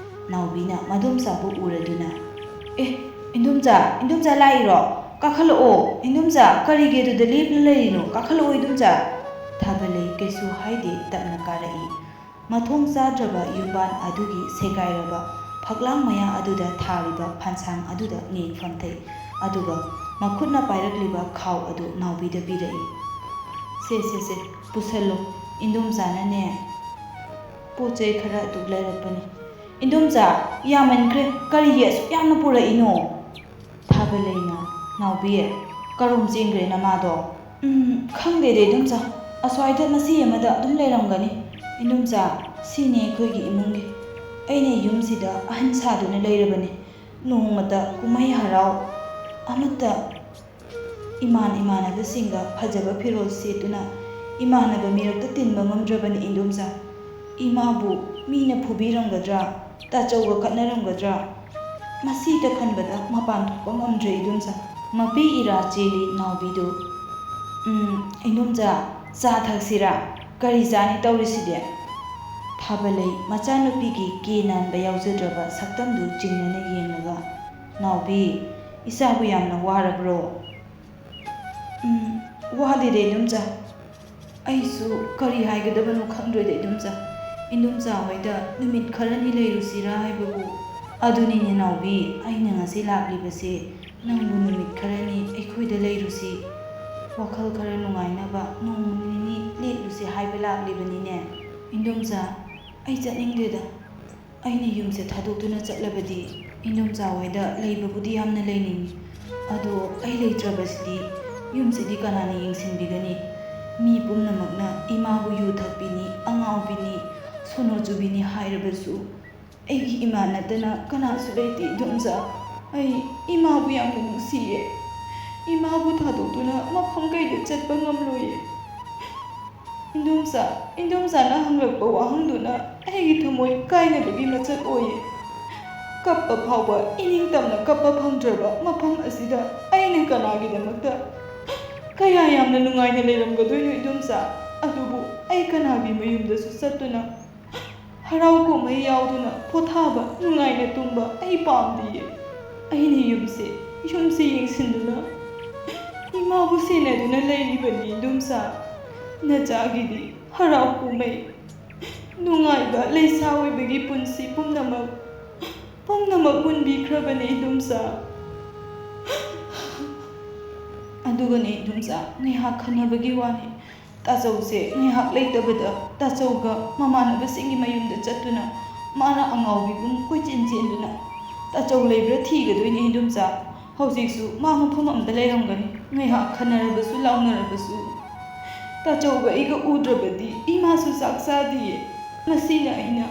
ꯅꯥꯎꯕꯤꯅ ꯃꯗꯣꯝꯆꯥꯕꯨ ꯎꯔꯗꯨꯅ, "ꯑꯦ, ꯏꯟꯗꯣꯝꯆꯥ, ꯏꯟꯗꯣꯝꯆꯥ ꯂꯥꯛꯏꯔꯣ? ꯀꯥꯈꯠꯂꯛꯑꯣ, ꯏꯟꯗꯣꯝꯆꯥ, ꯀꯔꯤꯒꯤ ꯑꯗꯨꯗ ꯂꯦꯞꯂ ꯂꯩꯔꯤꯅꯣ? ꯀꯥꯈꯠꯂꯛꯑꯣ, ꯏꯟꯗꯣꯝꯆꯥ!" ꯊꯥꯕꯂꯩ ꯀꯩꯁꯨ ꯍꯥꯏꯗꯦ, ꯇꯞꯅ ꯀꯥꯔꯛꯏ꯫ ꯃꯊꯣꯡ ꯆꯥꯗ꯭ꯔꯕ ꯌꯨꯝꯕꯥꯟ ꯑꯗꯨꯒꯤ ꯁꯦꯒꯥꯏꯔꯕ ꯐꯛꯂꯥꯡ ꯃꯌꯥ ꯑꯗꯨꯗ ꯊꯥꯔꯤꯕ ꯐꯥꯟꯁꯥꯡ ꯑꯗꯨꯗ ꯉꯦꯡ ꯐꯝꯊꯩ꯫ ꯑꯗꯨꯒ ꯃꯈꯨꯠꯅ ꯄꯥꯏꯔꯛꯂꯤꯕ ꯈꯥꯎ ꯑꯗꯨ ꯅꯥꯎꯕꯤꯗ ꯄꯤꯔꯛꯏ꯫ "ꯁꯦ, ꯁꯦ, ꯁꯦ, ꯄꯨꯁꯜꯂꯨ꯫ ꯏꯟꯗꯣꯝꯆꯥꯅꯅꯦ ꯄꯣꯠ ꯆꯩ ꯈꯔ ꯑꯗꯨꯛ ꯂꯩꯔꯛꯄꯅꯤ꯫" "ꯏꯟꯗꯣꯝꯆꯥ, ꯌꯥꯝꯃꯟꯈ꯭ꯔꯦ꯫ ꯀꯔꯤꯒꯤ ꯑꯁꯨꯛ ꯌꯥꯝꯅ ꯄꯨꯔꯛꯏꯅꯣ?" ꯊꯥꯕꯂꯩꯅ, "ꯅꯥꯎꯕꯤ, ꯀꯔꯣꯝ ꯆꯦꯟꯈ꯭ꯔꯦ ꯅꯃꯥꯗꯣ?" "ꯎꯝ, ꯈꯪꯗꯦꯗ ꯏꯟꯗꯣꯝꯆꯥ, ꯑꯁ꯭ꯋꯥꯏꯗ ꯃꯆꯦ ꯑꯃꯗ ꯑꯗꯨꯝ ꯂꯩꯔꯝꯒꯅꯤ꯫ ꯏꯟꯗꯣꯝꯆꯥ, ꯁꯤꯅꯤ ꯑꯩꯈꯣꯏꯒꯤ ꯏꯃꯨꯡꯒꯤ꯫" ꯑꯩꯅ ꯌꯨꯝꯁꯤꯗ ꯑꯍꯟ ꯁꯥꯗꯨꯅ ꯂꯩꯔꯕꯅꯤ꯫ ꯅꯣꯡꯃꯇ ꯀꯨꯝꯍꯩ ꯍꯔꯥꯎ ꯑꯃꯠꯇ ꯏꯃꯥꯟ ꯏꯃꯥꯟꯅꯕꯁꯤꯡꯒ ꯐꯖꯕ ꯐꯤꯔꯣꯜ ꯁꯦꯠꯇꯨꯅ ꯏꯃꯥꯟꯅꯕ ꯃꯤꯔꯛꯇ ꯇꯤꯟꯕ ꯉꯝꯗ꯭ꯔꯕꯅꯤ ꯏꯟꯗꯣꯝꯆꯥ꯫ ꯏꯃꯥꯕꯨ ꯃꯤꯅ ꯐꯨꯕꯤꯔꯝꯒꯗ꯭ꯔꯥ, ꯇꯥꯆꯧꯒ ꯈꯠꯅꯔꯝꯒꯗ꯭ꯔꯥ, ꯃꯁꯤꯇ ꯈꯟꯕꯗ ꯃꯄꯥꯟ ꯊꯣꯛꯄ ꯉꯝꯗ꯭ꯔꯦ ꯏꯟꯗꯣꯝꯆꯥ꯫ ꯃꯄꯤ ꯏꯔꯥ ꯆꯦꯜꯂꯤ ꯅꯥꯎꯕꯤꯗꯨ꯫ "ꯎꯝ, ꯏꯟꯗꯣꯝꯆꯥ, ꯆꯥ ꯊꯛꯁꯤꯔꯥ? ꯀꯔꯤ ꯆꯥꯅꯤ ꯇꯧꯔꯤꯁꯤꯗꯤ?" ꯊꯥꯕꯂꯩ ꯃꯆꯥꯅꯨꯄꯤꯒꯤ ꯀꯦ ꯅꯥꯟꯕ ꯌꯥꯎꯖꯗ꯭ꯔꯕ ꯁꯛꯇꯝꯗꯨ ꯆꯤꯡꯅꯅ ꯌꯦꯡꯂꯒ, "ꯅꯥꯎꯕꯤ, ꯏꯆꯥꯕꯨ ꯌꯥꯝꯅ ꯋꯥꯔꯕ꯭ꯔꯣ?" "ꯎꯝ, ꯋꯥꯗꯦꯗ ꯏꯟꯗꯣꯝꯆꯥ꯫ ꯑꯩꯁꯨ ꯀꯔꯤ ꯍꯥꯏꯒꯗꯕꯅꯣ ꯈꯪꯗ꯭ꯔꯦꯗ ꯏꯟꯗꯣꯝꯆꯥ꯫ ꯏꯟꯗꯣꯝꯆꯥ ꯍꯣꯏꯗ ꯅꯨꯃꯤꯠ ꯈꯔꯅꯤ ꯂꯩꯔꯨꯁꯤꯔꯥ ꯍꯥꯏꯕꯕꯨ ꯑꯗꯨꯅꯤꯅꯦ ꯅꯥꯎꯕꯤ, ꯑꯩꯅ ꯉꯁꯤ ꯂꯥꯛꯂꯤꯕꯁꯦ ꯅꯪꯕꯨ ꯅꯨꯃꯤꯠ ꯈꯔꯅꯤ ꯑꯩꯈꯣꯏꯗ ꯂꯩꯔꯨꯁꯤ, ꯋꯥꯈꯜ ꯈꯔ ꯅꯨꯡꯉꯥꯏꯅꯕ ꯅꯣꯡꯃ ꯅꯤꯅꯤ ꯂꯦꯛꯂꯨꯁꯤ ꯍꯥꯏꯕ ꯂꯥꯛꯂꯤꯕꯅꯤꯅꯦ꯫ ꯏꯟꯗꯣꯝꯆꯥ, ꯑꯩ ꯆꯠꯅꯤꯡꯗꯦꯗ꯫ ꯑꯩꯅ ꯌꯨꯝꯁꯦ ꯊꯥꯗꯣꯛꯇꯨꯅ ꯆꯠꯂꯕꯗꯤ ꯏꯟꯗꯣꯝꯆꯥ ꯍꯣꯏꯗ ꯂꯩꯕꯕꯨꯗꯤ ꯌꯥꯝꯅ ꯂꯩꯅꯤꯡꯏ, ꯑꯗꯣ ꯑꯩ ꯂꯩꯇ꯭ꯔꯕꯁꯤꯗꯤ ꯌꯨꯝꯁꯤꯗꯤ ꯀꯅꯥꯅ ꯌꯦꯡꯁꯤꯟꯕꯤꯒꯅꯤ? ꯃꯤ ꯄꯨꯝꯅꯃꯛꯅ ꯏꯃꯥꯕꯨ ꯌꯨ ꯊꯛꯄꯤꯅꯤ, ꯑꯉꯥꯎꯕꯤꯅꯤ, ꯁꯣꯅꯣ ꯆꯨꯕꯤꯅꯤ ꯍꯥꯏꯔꯕꯁꯨ ꯑꯩꯒꯤ ꯏꯃꯥ ꯅꯠꯇꯅ ꯀꯅꯥꯁꯨ ꯂꯩꯇꯦ ꯏꯟꯗꯣꯝꯆꯥ꯫ ꯑꯩ ꯏꯃꯥꯕꯨ ꯌꯥꯝꯅ ꯅꯨꯡꯁꯤꯌꯦ꯫ ꯏꯃꯥꯕꯨ ꯊꯥꯗꯣꯛꯇꯨꯅ ꯃꯐꯝ ꯀꯩꯗ ꯆꯠꯄ ꯉꯝꯂꯣꯏꯌꯦ꯫ ꯏꯟꯗꯣꯝꯆꯥ, ꯏꯟꯗꯣꯝꯆꯥꯅ ꯍꯪꯂꯛꯄ ꯋꯥꯍꯪꯗꯨꯅ ꯑꯩꯒꯤ ꯊꯃꯣꯏ ꯀꯥꯏꯅꯕꯒꯤ ꯃꯆꯠ ꯑꯣꯏꯌꯦ꯫ ꯀꯞꯄ ꯐꯥꯎꯕ ꯏꯅꯤꯡ ꯇꯝꯅ ꯀꯞꯄ ꯐꯪꯗ꯭ꯔꯕ ꯃꯐꯝ ꯑꯁꯤꯗ ꯑꯩꯅ ꯀꯅꯥꯒꯤꯗꯃꯛꯇ ꯀꯌꯥ ꯌꯥꯝꯅ ꯅꯨꯡꯉꯥꯏꯅ ꯂꯩꯔꯝꯒꯗꯣꯏꯅꯣ ꯏꯟꯗꯣꯝꯆꯥ? ꯑꯗꯨꯕꯨ ꯑꯩ ꯀꯅꯥꯒꯤ ꯃꯌꯨꯝꯗꯁꯨ ꯆꯠꯇꯨꯅ ꯍꯔꯥꯎ ꯀꯨꯝꯍꯩ ꯌꯥꯎꯗꯨꯅ ꯄꯣꯊꯥꯕ, ꯅꯨꯡꯉꯥꯏꯅ ꯇꯨꯝꯕ ꯑꯩ ꯄꯥꯝꯗꯤꯌꯦ꯫ ꯑꯩꯅ ꯌꯨꯝꯁꯦ, ꯌꯨꯝꯁꯦ ꯌꯦꯡꯁꯤꯟꯗꯨꯅ ꯏꯃꯥꯕꯨ ꯁꯦꯟꯅꯗꯨꯅ ꯂꯩꯔꯤꯕꯅꯤ ꯏꯟꯗꯣꯝꯆꯥ꯫ ꯅꯆꯥꯒꯤꯗꯤ ꯍꯔꯥꯎ ꯀꯨꯝꯍꯩ, ꯅꯨꯡꯉꯥꯏꯕ ꯂꯩꯁꯥ ꯑꯣꯏꯕꯒꯤ ꯄꯨꯟꯁꯤ ꯄꯨꯝꯅꯃꯛ, ꯄꯨꯝꯅꯃꯛ ꯃꯨꯟꯕꯤꯈ꯭ꯔꯕꯅꯤ ꯏꯟꯗꯣꯝꯆꯥ꯫ ꯑꯗꯨꯒꯅꯦ ꯏꯟꯗꯣꯝꯆꯥ, ꯉꯥꯏꯍꯥꯛ ꯈꯟꯅꯕꯒꯤ ꯋꯥꯅꯤ꯫ ꯇꯥꯆꯧꯁꯦ ꯉꯥꯏꯍꯥꯛ ꯂꯩꯇꯕꯗ ꯇꯥꯆꯧꯒ ꯃꯃꯥꯟꯅꯕꯁꯤꯡꯒꯤ ꯃꯌꯨꯝꯗ ꯆꯠꯇꯨꯅ ꯃꯥꯅ ꯑꯉꯥꯎꯕꯤꯒꯨꯝ ꯀꯣꯏꯆꯦꯟ ꯆꯦꯟꯗꯨꯅ ꯇꯥꯆꯧ ꯂꯩꯕ꯭ꯔꯥ ꯊꯤꯒꯗꯣꯏꯅꯤ ꯏꯟꯗꯣꯝꯆꯥ꯫ ꯍꯧꯖꯤꯛꯁꯨ ꯃꯥ ꯃꯐꯝ ꯑꯝꯗ ꯂꯩꯔꯝꯒꯅꯤ꯫ ꯉꯥꯏꯍꯥꯛ ꯈꯟꯅꯔꯕꯁꯨ ꯂꯥꯎꯅꯔꯕꯁꯨ ꯇꯥꯆꯧꯒ ꯑꯩꯒ ꯎꯗ꯭ꯔꯕꯗꯤ ꯏꯃꯥꯁꯨ ꯆꯥꯛ ꯆꯥꯗꯤꯌꯦ꯫ ꯃꯁꯤꯅ ꯑꯩꯅ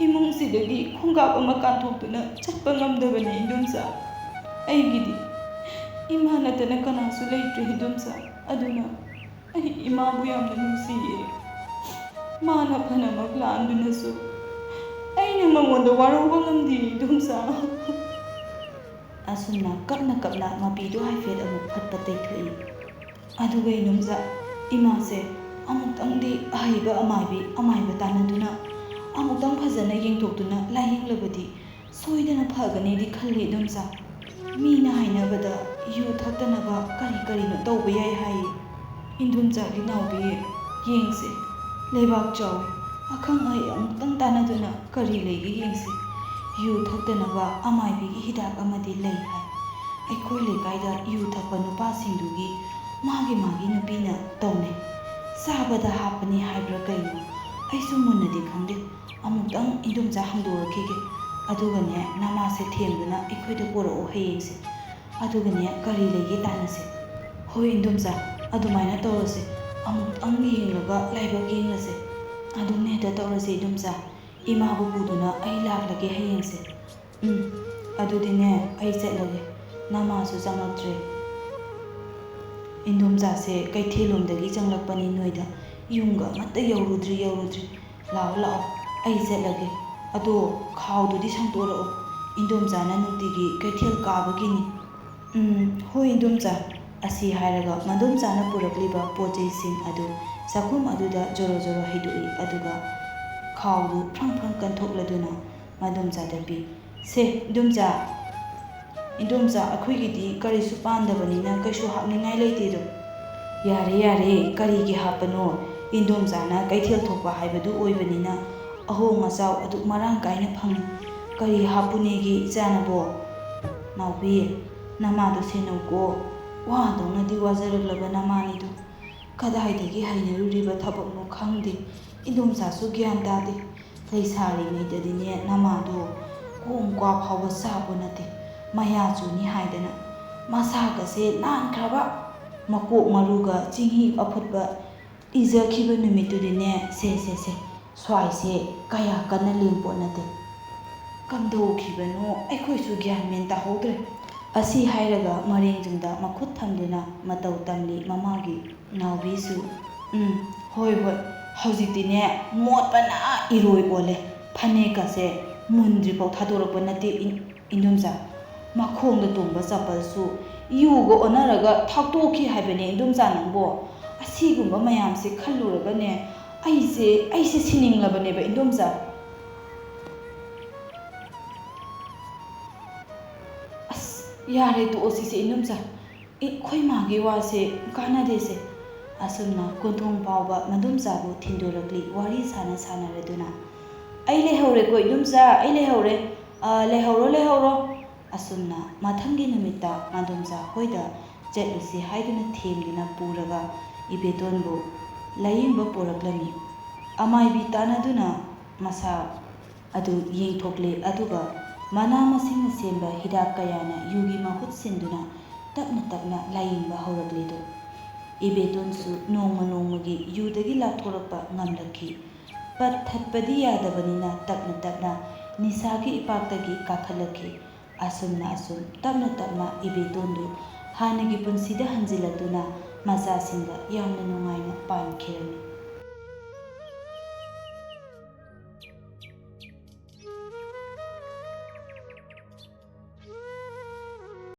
ꯏꯃꯨꯡꯁꯤꯗꯒꯤ ꯈꯣꯡꯀꯥꯞ ꯑꯃ ꯀꯥꯟꯊꯣꯛꯇꯨꯅ ꯆꯠꯄ ꯉꯝꯗꯕꯅꯤ ꯏꯟꯗꯣꯝꯆꯥ꯫ ꯑꯩꯒꯤꯗꯤ ꯏꯃꯥ ꯅꯠꯇꯅ ꯀꯅꯥꯁꯨ ꯂꯩꯇ꯭ꯔꯦ ꯏꯟꯗꯣꯝꯆꯥ꯫ ꯑꯗꯨꯅ ꯑꯩ ꯏꯃꯥꯕꯨ ꯌꯥꯝꯅ ꯅꯨꯡꯁꯤꯌꯦ꯫ ꯃꯥꯅ ꯐꯅꯃꯛ ꯂꯥꯟꯗꯨꯅꯁꯨ ꯑꯩꯅ ꯃꯉꯣꯟꯗ ꯋꯥꯔꯧꯕ ꯉꯝꯗꯦ ꯏꯟꯗꯣꯝꯆꯥ꯫ ꯑꯁꯨꯝꯅ ꯀꯞꯅ ꯀꯞꯅ ꯃꯄꯤꯗꯨ ꯍꯥꯏꯐꯦꯠ ꯑꯃꯨꯛ ꯐꯠ ꯐꯠ ꯇꯩꯊꯣꯛꯏ꯫ ꯑꯗꯨꯒ ꯏꯟꯗꯣꯝꯆꯥ, ꯏꯃꯥꯁꯦ ꯑꯃꯨꯛꯇꯪꯗꯤ ꯑꯍꯩꯕ ꯑꯃꯥꯏꯕꯤ ꯑꯃꯥꯏꯕ ꯇꯥꯟꯅꯗꯨꯅ ꯑꯃꯨꯛꯇꯪ ꯐꯖꯅ ꯌꯦꯡꯊꯣꯛꯇꯨꯅ ꯂꯥꯏꯌꯦꯡꯂꯕꯗꯤ ꯁꯣꯏꯗꯅ ꯐꯒꯅꯤꯗꯤ ꯈꯜꯂꯤ ꯏꯟꯗꯣꯝꯆꯥ꯫ ꯃꯤꯅ ꯍꯥꯏꯅꯕꯗ ꯌꯨ ꯊꯛꯇꯅꯕ ꯀꯔꯤ ꯀꯔꯤꯅꯣ ꯇꯧꯕ ꯌꯥꯏ ꯍꯥꯏꯌꯦ꯫ ꯏꯟꯗꯣꯝꯆꯥꯒꯤ ꯅꯥꯎꯕꯤ, ꯌꯦꯡꯁꯦ꯫ ꯂꯩꯕꯥꯛ ꯆꯥꯎꯏ꯫ ꯑꯈꯪ ꯑꯍꯩ ꯑꯃꯨꯛꯇꯪ ꯇꯥꯟꯅꯗꯨꯅ ꯀꯔꯤ ꯂꯩꯒꯦ ꯌꯦꯡꯁꯤ꯫ ꯌꯨ ꯊꯛꯇꯅꯕ ꯑꯃꯥꯏꯕꯤꯒꯤ ꯍꯤꯗꯥꯛ ꯑꯃꯗꯤ ꯂꯩ ꯍꯥꯏ꯫ ꯑꯩꯈꯣꯏ ꯂꯩꯀꯥꯏꯗ ꯌꯨ ꯊꯛꯄ ꯅꯨꯄꯥꯁꯤꯡꯗꯨꯒꯤ ꯃꯥꯒꯤ ꯃꯥꯒꯤ ꯅꯨꯄꯤꯅ ꯇꯧꯅꯩ꯫ ꯆꯥꯕꯗ ꯍꯥꯞꯄꯅꯤ ꯍꯥꯏꯕ꯭ꯔꯥ ꯀꯩꯅꯣ? ꯑꯩꯁꯨ ꯃꯨꯟꯅꯗꯤ ꯈꯪꯗꯦ꯫ ꯑꯃꯨꯛꯇꯪ ꯏꯟꯗꯣꯝꯆꯥ ꯍꯪꯗꯣꯔꯛꯈꯤꯒꯦ꯫ ꯑꯗꯨꯒꯅꯦ, ꯅꯃꯥꯁꯦ ꯊꯦꯝꯗꯨꯅ ꯑꯩꯈꯣꯏꯗ ꯄꯨꯔꯛꯑꯣ ꯍꯌꯦꯡꯁꯦ꯫ ꯑꯗꯨꯒꯅꯦ, ꯀꯔꯤ ꯂꯩꯒꯦ ꯇꯥꯟꯅꯁꯦ꯫ ꯍꯣꯏ ꯏꯟꯗꯣꯝꯆꯥ, ꯑꯗꯨꯃꯥꯏꯅ ꯇꯧꯔꯁꯦ꯫ ꯑꯃꯨꯛꯇꯪ ꯌꯦꯡꯂꯒ ꯂꯥꯏꯕꯛ ꯌꯦꯡꯂꯁꯦ꯫ ꯑꯗꯨꯝ ꯍꯦꯛꯇ ꯇꯧꯔꯁꯦ ꯏꯟꯗꯣꯝꯆꯥ꯫ ꯏꯃꯥꯕꯨ ꯄꯨꯗꯨꯅ ꯑꯩ ꯂꯥꯛꯂꯒꯦ ꯍꯌꯦꯡꯁꯦ꯫ ꯎꯝ, ꯑꯗꯨꯗꯤꯅꯦ, ꯑꯩ ꯆꯠꯂꯒꯦ꯫ ꯅꯃꯥꯁꯨ ꯆꯪꯉꯛꯇ꯭ꯔꯦ꯫ ꯏꯟꯗꯣꯝꯆꯥꯁꯦ ꯀꯩꯊꯦꯜꯂꯣꯝꯗꯒꯤ ꯆꯪꯂꯛꯄꯅꯤ ꯅꯣꯏꯗ꯫ ꯌꯨꯝꯒ ꯑꯃꯠꯇ ꯌꯧꯔꯨꯗ꯭ꯔꯤ, ꯌꯧꯔꯨꯗ꯭ꯔꯤ꯫ ꯂꯥꯛꯑꯣ, ꯂꯥꯛꯑꯣ, ꯑꯩ ꯆꯠꯂꯒꯦ꯫ ꯑꯗꯣ ꯈꯥꯎꯗꯨꯗꯤ ꯁꯪꯇꯣꯔꯛꯑꯣ꯫ ꯏꯟꯗꯣꯝꯆꯥꯅ ꯅꯨꯡꯇꯤꯒꯤ ꯀꯩꯊꯦꯜ ꯀꯥꯕꯒꯤꯅꯤ꯫ ꯎꯝ, ꯍꯣꯏ ꯏꯟꯗꯣꯝꯆꯥ꯫ ꯑꯁꯤ ꯍꯥꯏꯔꯒ ꯃꯗꯣꯝꯆꯥꯅ ꯄꯨꯔꯛꯂꯤꯕ ꯄꯣꯠ ꯆꯩꯁꯤꯡ ꯑꯗꯨ ꯆꯥꯛꯈꯨꯝ ꯑꯗꯨꯗ ꯖꯣꯔꯣ ꯖꯣꯔꯣ ꯍꯩꯗꯣꯛꯏ, ꯑꯗꯨꯒ ꯈꯥꯎꯗꯨ ꯐ꯭ꯔꯪ ꯐ꯭ꯔꯪ ꯀꯟꯊꯣꯛꯂꯗꯨꯅ ꯃꯗꯣꯝꯆꯥꯗ ꯄꯤ꯫ ꯁꯦ, ꯏꯟꯗꯣꯝꯆꯥ, ꯏꯟꯗꯣꯝꯆꯥ, ꯑꯩꯈꯣꯏꯒꯤꯗꯤ ꯀꯔꯤꯁꯨ ꯄꯥꯟꯗꯕꯅꯤꯅ ꯀꯩꯁꯨ ꯍꯥꯞꯅꯤꯡꯉꯥꯏ ꯂꯩꯇꯦꯗꯣ꯫ ꯌꯥꯔꯦ, ꯌꯥꯔꯦ, ꯀꯔꯤꯒꯤ ꯍꯥꯞꯄꯅꯣ? ꯏꯟꯗꯣꯝꯆꯥꯅ ꯀꯩꯊꯦꯜ ꯊꯣꯛꯄ ꯍꯥꯏꯕꯗꯨ ꯑꯣꯏꯕꯅꯤꯅ ꯑꯍꯣꯡ ꯑꯆꯥꯎ ꯑꯗꯨꯛ ꯃꯔꯥꯡ ꯀꯥꯏꯅ ꯐꯪꯉꯤ꯫ ꯀꯔꯤ ꯍꯥꯞꯄꯨꯅꯦꯒꯦ ꯏꯆꯥꯅꯕꯣ? ꯅꯥꯎꯕꯤ, ꯅꯃꯥꯗꯣ ꯁꯦꯟꯅꯧꯀꯣ꯫ ꯋꯥꯗꯧꯅꯗꯤ ꯋꯥꯖꯔꯛꯂꯕ ꯅꯃꯥꯅꯤꯗꯣ꯫ ꯀꯗꯥꯏꯗꯒꯤ ꯍꯩꯅꯔꯨꯔꯤꯕ ꯊꯕꯛꯅꯣ ꯈꯪꯗꯦ꯫ ꯏꯟꯗꯣꯝꯆꯥꯁꯨ ꯒ꯭ꯌꯥꯟ ꯇꯥꯗꯦ꯫ ꯂꯩꯁꯥꯔꯤꯉꯩꯗꯗꯤꯅꯦ ꯅꯃꯥꯗꯣ ꯀꯣꯡ ꯀ꯭ꯋꯥ ꯐꯥꯎꯕ ꯆꯥꯕ ꯅꯠꯇꯦ꯫ ꯃꯌꯥ ꯆꯨꯅꯤ ꯍꯥꯏꯗꯅ ꯃꯁꯥꯒꯁꯦ ꯅꯥꯟꯈ꯭ꯔꯕ꯫ ꯃꯀꯣꯛ ꯃꯔꯨꯒ ꯆꯤꯡꯍꯤ ꯑꯐꯨꯠꯄ ꯏꯖꯈꯤꯕ ꯅꯨꯃꯤꯠꯇꯨꯗꯤꯅꯦ, ꯁꯦ, ꯁꯦ, ꯁꯦ, ꯁ꯭ꯋꯥꯏꯁꯦ ꯀꯌꯥ ꯀꯟꯅ ꯂꯦꯡꯄꯣꯠ ꯅꯠꯇꯦ꯫ ꯀꯝꯗꯧꯈꯤꯕꯅꯣ ꯑꯩꯈꯣꯏꯁꯨ ꯒ꯭ꯌꯥꯟ ꯃꯦꯟ ꯇꯥꯍꯧꯗ꯭ꯔꯦ꯫ ꯑꯁꯤ ꯍꯥꯏꯔꯒ ꯃꯔꯦꯡꯖꯝꯗ ꯃꯈꯨꯠ ꯊꯝꯗꯨꯅ ꯃꯇꯧ ꯇꯝꯂꯤ ꯃꯃꯥꯒꯤ ꯅꯥꯎꯕꯤꯁꯨ꯫ ꯎꯝ, ꯍꯣꯏ, ꯍꯣꯏ, ꯍꯧꯖꯤꯛꯇꯤꯅꯦ ꯃꯣꯠꯄꯅ ꯏꯔꯣꯏ ꯑꯣꯜꯂꯦ꯫ ꯐꯅꯦꯛꯀꯁꯦ ꯃꯨꯟꯗ꯭ꯔꯤꯐꯥꯎ ꯊꯥꯗꯣꯔꯛꯄ ꯅꯠꯇꯦ꯫ ꯏꯟ-, ꯏꯟꯗꯣꯝꯆꯥ, ꯃꯈꯣꯡꯗ ꯇꯣꯡꯕ ꯆꯄꯜꯁꯨ ꯌꯨꯒ ꯑꯣꯟꯅꯔꯒ ꯊꯥꯛꯇꯣꯛꯈꯤ ꯍꯥꯏꯕꯅꯦ ꯏꯟꯗꯣꯝꯆꯥ ꯅꯪꯕꯣ꯫ ꯑꯁꯤꯒꯨꯝꯕ ꯃꯌꯥꯝꯁꯦ ꯈꯜꯂꯨꯔꯒꯅꯦ ꯑꯩꯁꯦ, ꯑꯩꯁꯦ ꯁꯤꯅꯤꯡꯂꯕꯅꯦꯕ ꯏꯟꯗꯣꯝꯆꯥ꯫ ꯑꯁ, ꯌꯥꯔꯦ, ꯇꯣꯛꯑꯁꯤꯁꯦ ꯏꯟꯗꯣꯝꯆꯥ꯫ ꯑꯩꯈꯣꯏ ꯃꯥꯒꯤ ꯋꯥꯁꯦ ꯀꯥꯟꯅꯗꯦꯁꯦ꯫ ꯑꯁꯨꯝꯅ ꯀꯣꯟꯊꯣꯡ ꯐꯥꯎꯕ ꯃꯗꯣꯝꯆꯥꯕꯨ ꯊꯤꯟꯗꯣꯔꯛꯂꯤ ꯋꯥꯔꯤ ꯁꯥꯟꯅ ꯁꯥꯟꯅꯔꯗꯨꯅ꯫ "ꯑꯩ ꯂꯩꯍꯧꯔꯦꯀꯣ ꯏꯟꯗꯣꯝꯆꯥ, ꯑꯩ ꯂꯩꯍꯧꯔꯦ꯫ ꯑ, ꯂꯩꯍꯧꯔꯣ, ꯂꯩꯍꯧꯔꯣ꯫" ꯑꯁꯨꯝꯅ ꯃꯊꯪꯒꯤ ꯅꯨꯃꯤꯠꯇ ꯃꯗꯣꯝꯆꯥ ꯍꯣꯏꯗ ꯆꯠꯂꯨꯁꯤ ꯍꯥꯏꯗꯨꯅ ꯊꯦꯝꯗꯨꯅ ꯄꯨꯔꯒ ꯏꯕꯦꯇꯣꯟꯕꯨ ꯂꯥꯌꯦꯡꯕ ꯄꯨꯔꯛꯂꯝꯃꯤ꯫ ꯑꯃꯥꯏꯕꯤ ꯇꯥꯟꯅꯗꯨꯅ ꯃꯁꯥ ꯑꯗꯨ ꯌꯦꯡꯊꯣꯛꯂꯦ, ꯑꯗꯨꯒ ꯃꯅꯥ ꯃꯁꯤꯡꯅ ꯁꯦꯝꯕ ꯍꯤꯗꯥꯛ ꯀꯌꯥꯅ ꯌꯨꯒꯤ ꯃꯍꯨꯠ ꯁꯤꯟꯗꯨꯅ ꯇꯞꯅ ꯇꯞꯅ ꯂꯥꯌꯦꯡꯕ ꯍꯧꯔꯛꯂꯤꯗꯣ꯫ ꯏꯕꯦꯇꯣꯟꯁꯨ ꯅꯣꯡꯃ ꯅꯣꯡꯃꯒꯤ ꯌꯨꯗꯒꯤ ꯂꯥꯞꯊꯣꯔꯛꯄ ꯉꯝꯂꯛꯈꯤ꯫ ꯄꯠ ꯊꯠꯄꯗꯤ ꯌꯥꯗꯕꯅꯤꯅ ꯇꯞꯅ ꯇꯞꯅ ꯅꯤꯁꯥꯒꯤ ꯏꯄꯥꯛꯇꯒꯤ ꯀꯥꯈꯠꯂꯛꯈꯤ꯫ ꯑꯁꯨꯝꯅ ꯑꯁꯨꯝ ꯇꯞꯅ ꯇꯞꯅ ꯏꯕꯦꯇꯣꯟꯗꯨ ꯍꯥꯟꯅꯒꯤ ꯄꯨꯟꯁꯤꯗ ꯍꯟꯖꯤꯜꯂꯛꯇꯨꯅ ꯃꯆꯥꯁꯤꯡꯒ ꯌꯥꯝꯅ ꯅꯨꯡꯉꯥꯏꯅ ꯄꯥꯟꯈꯤꯔꯝꯃꯤ꯫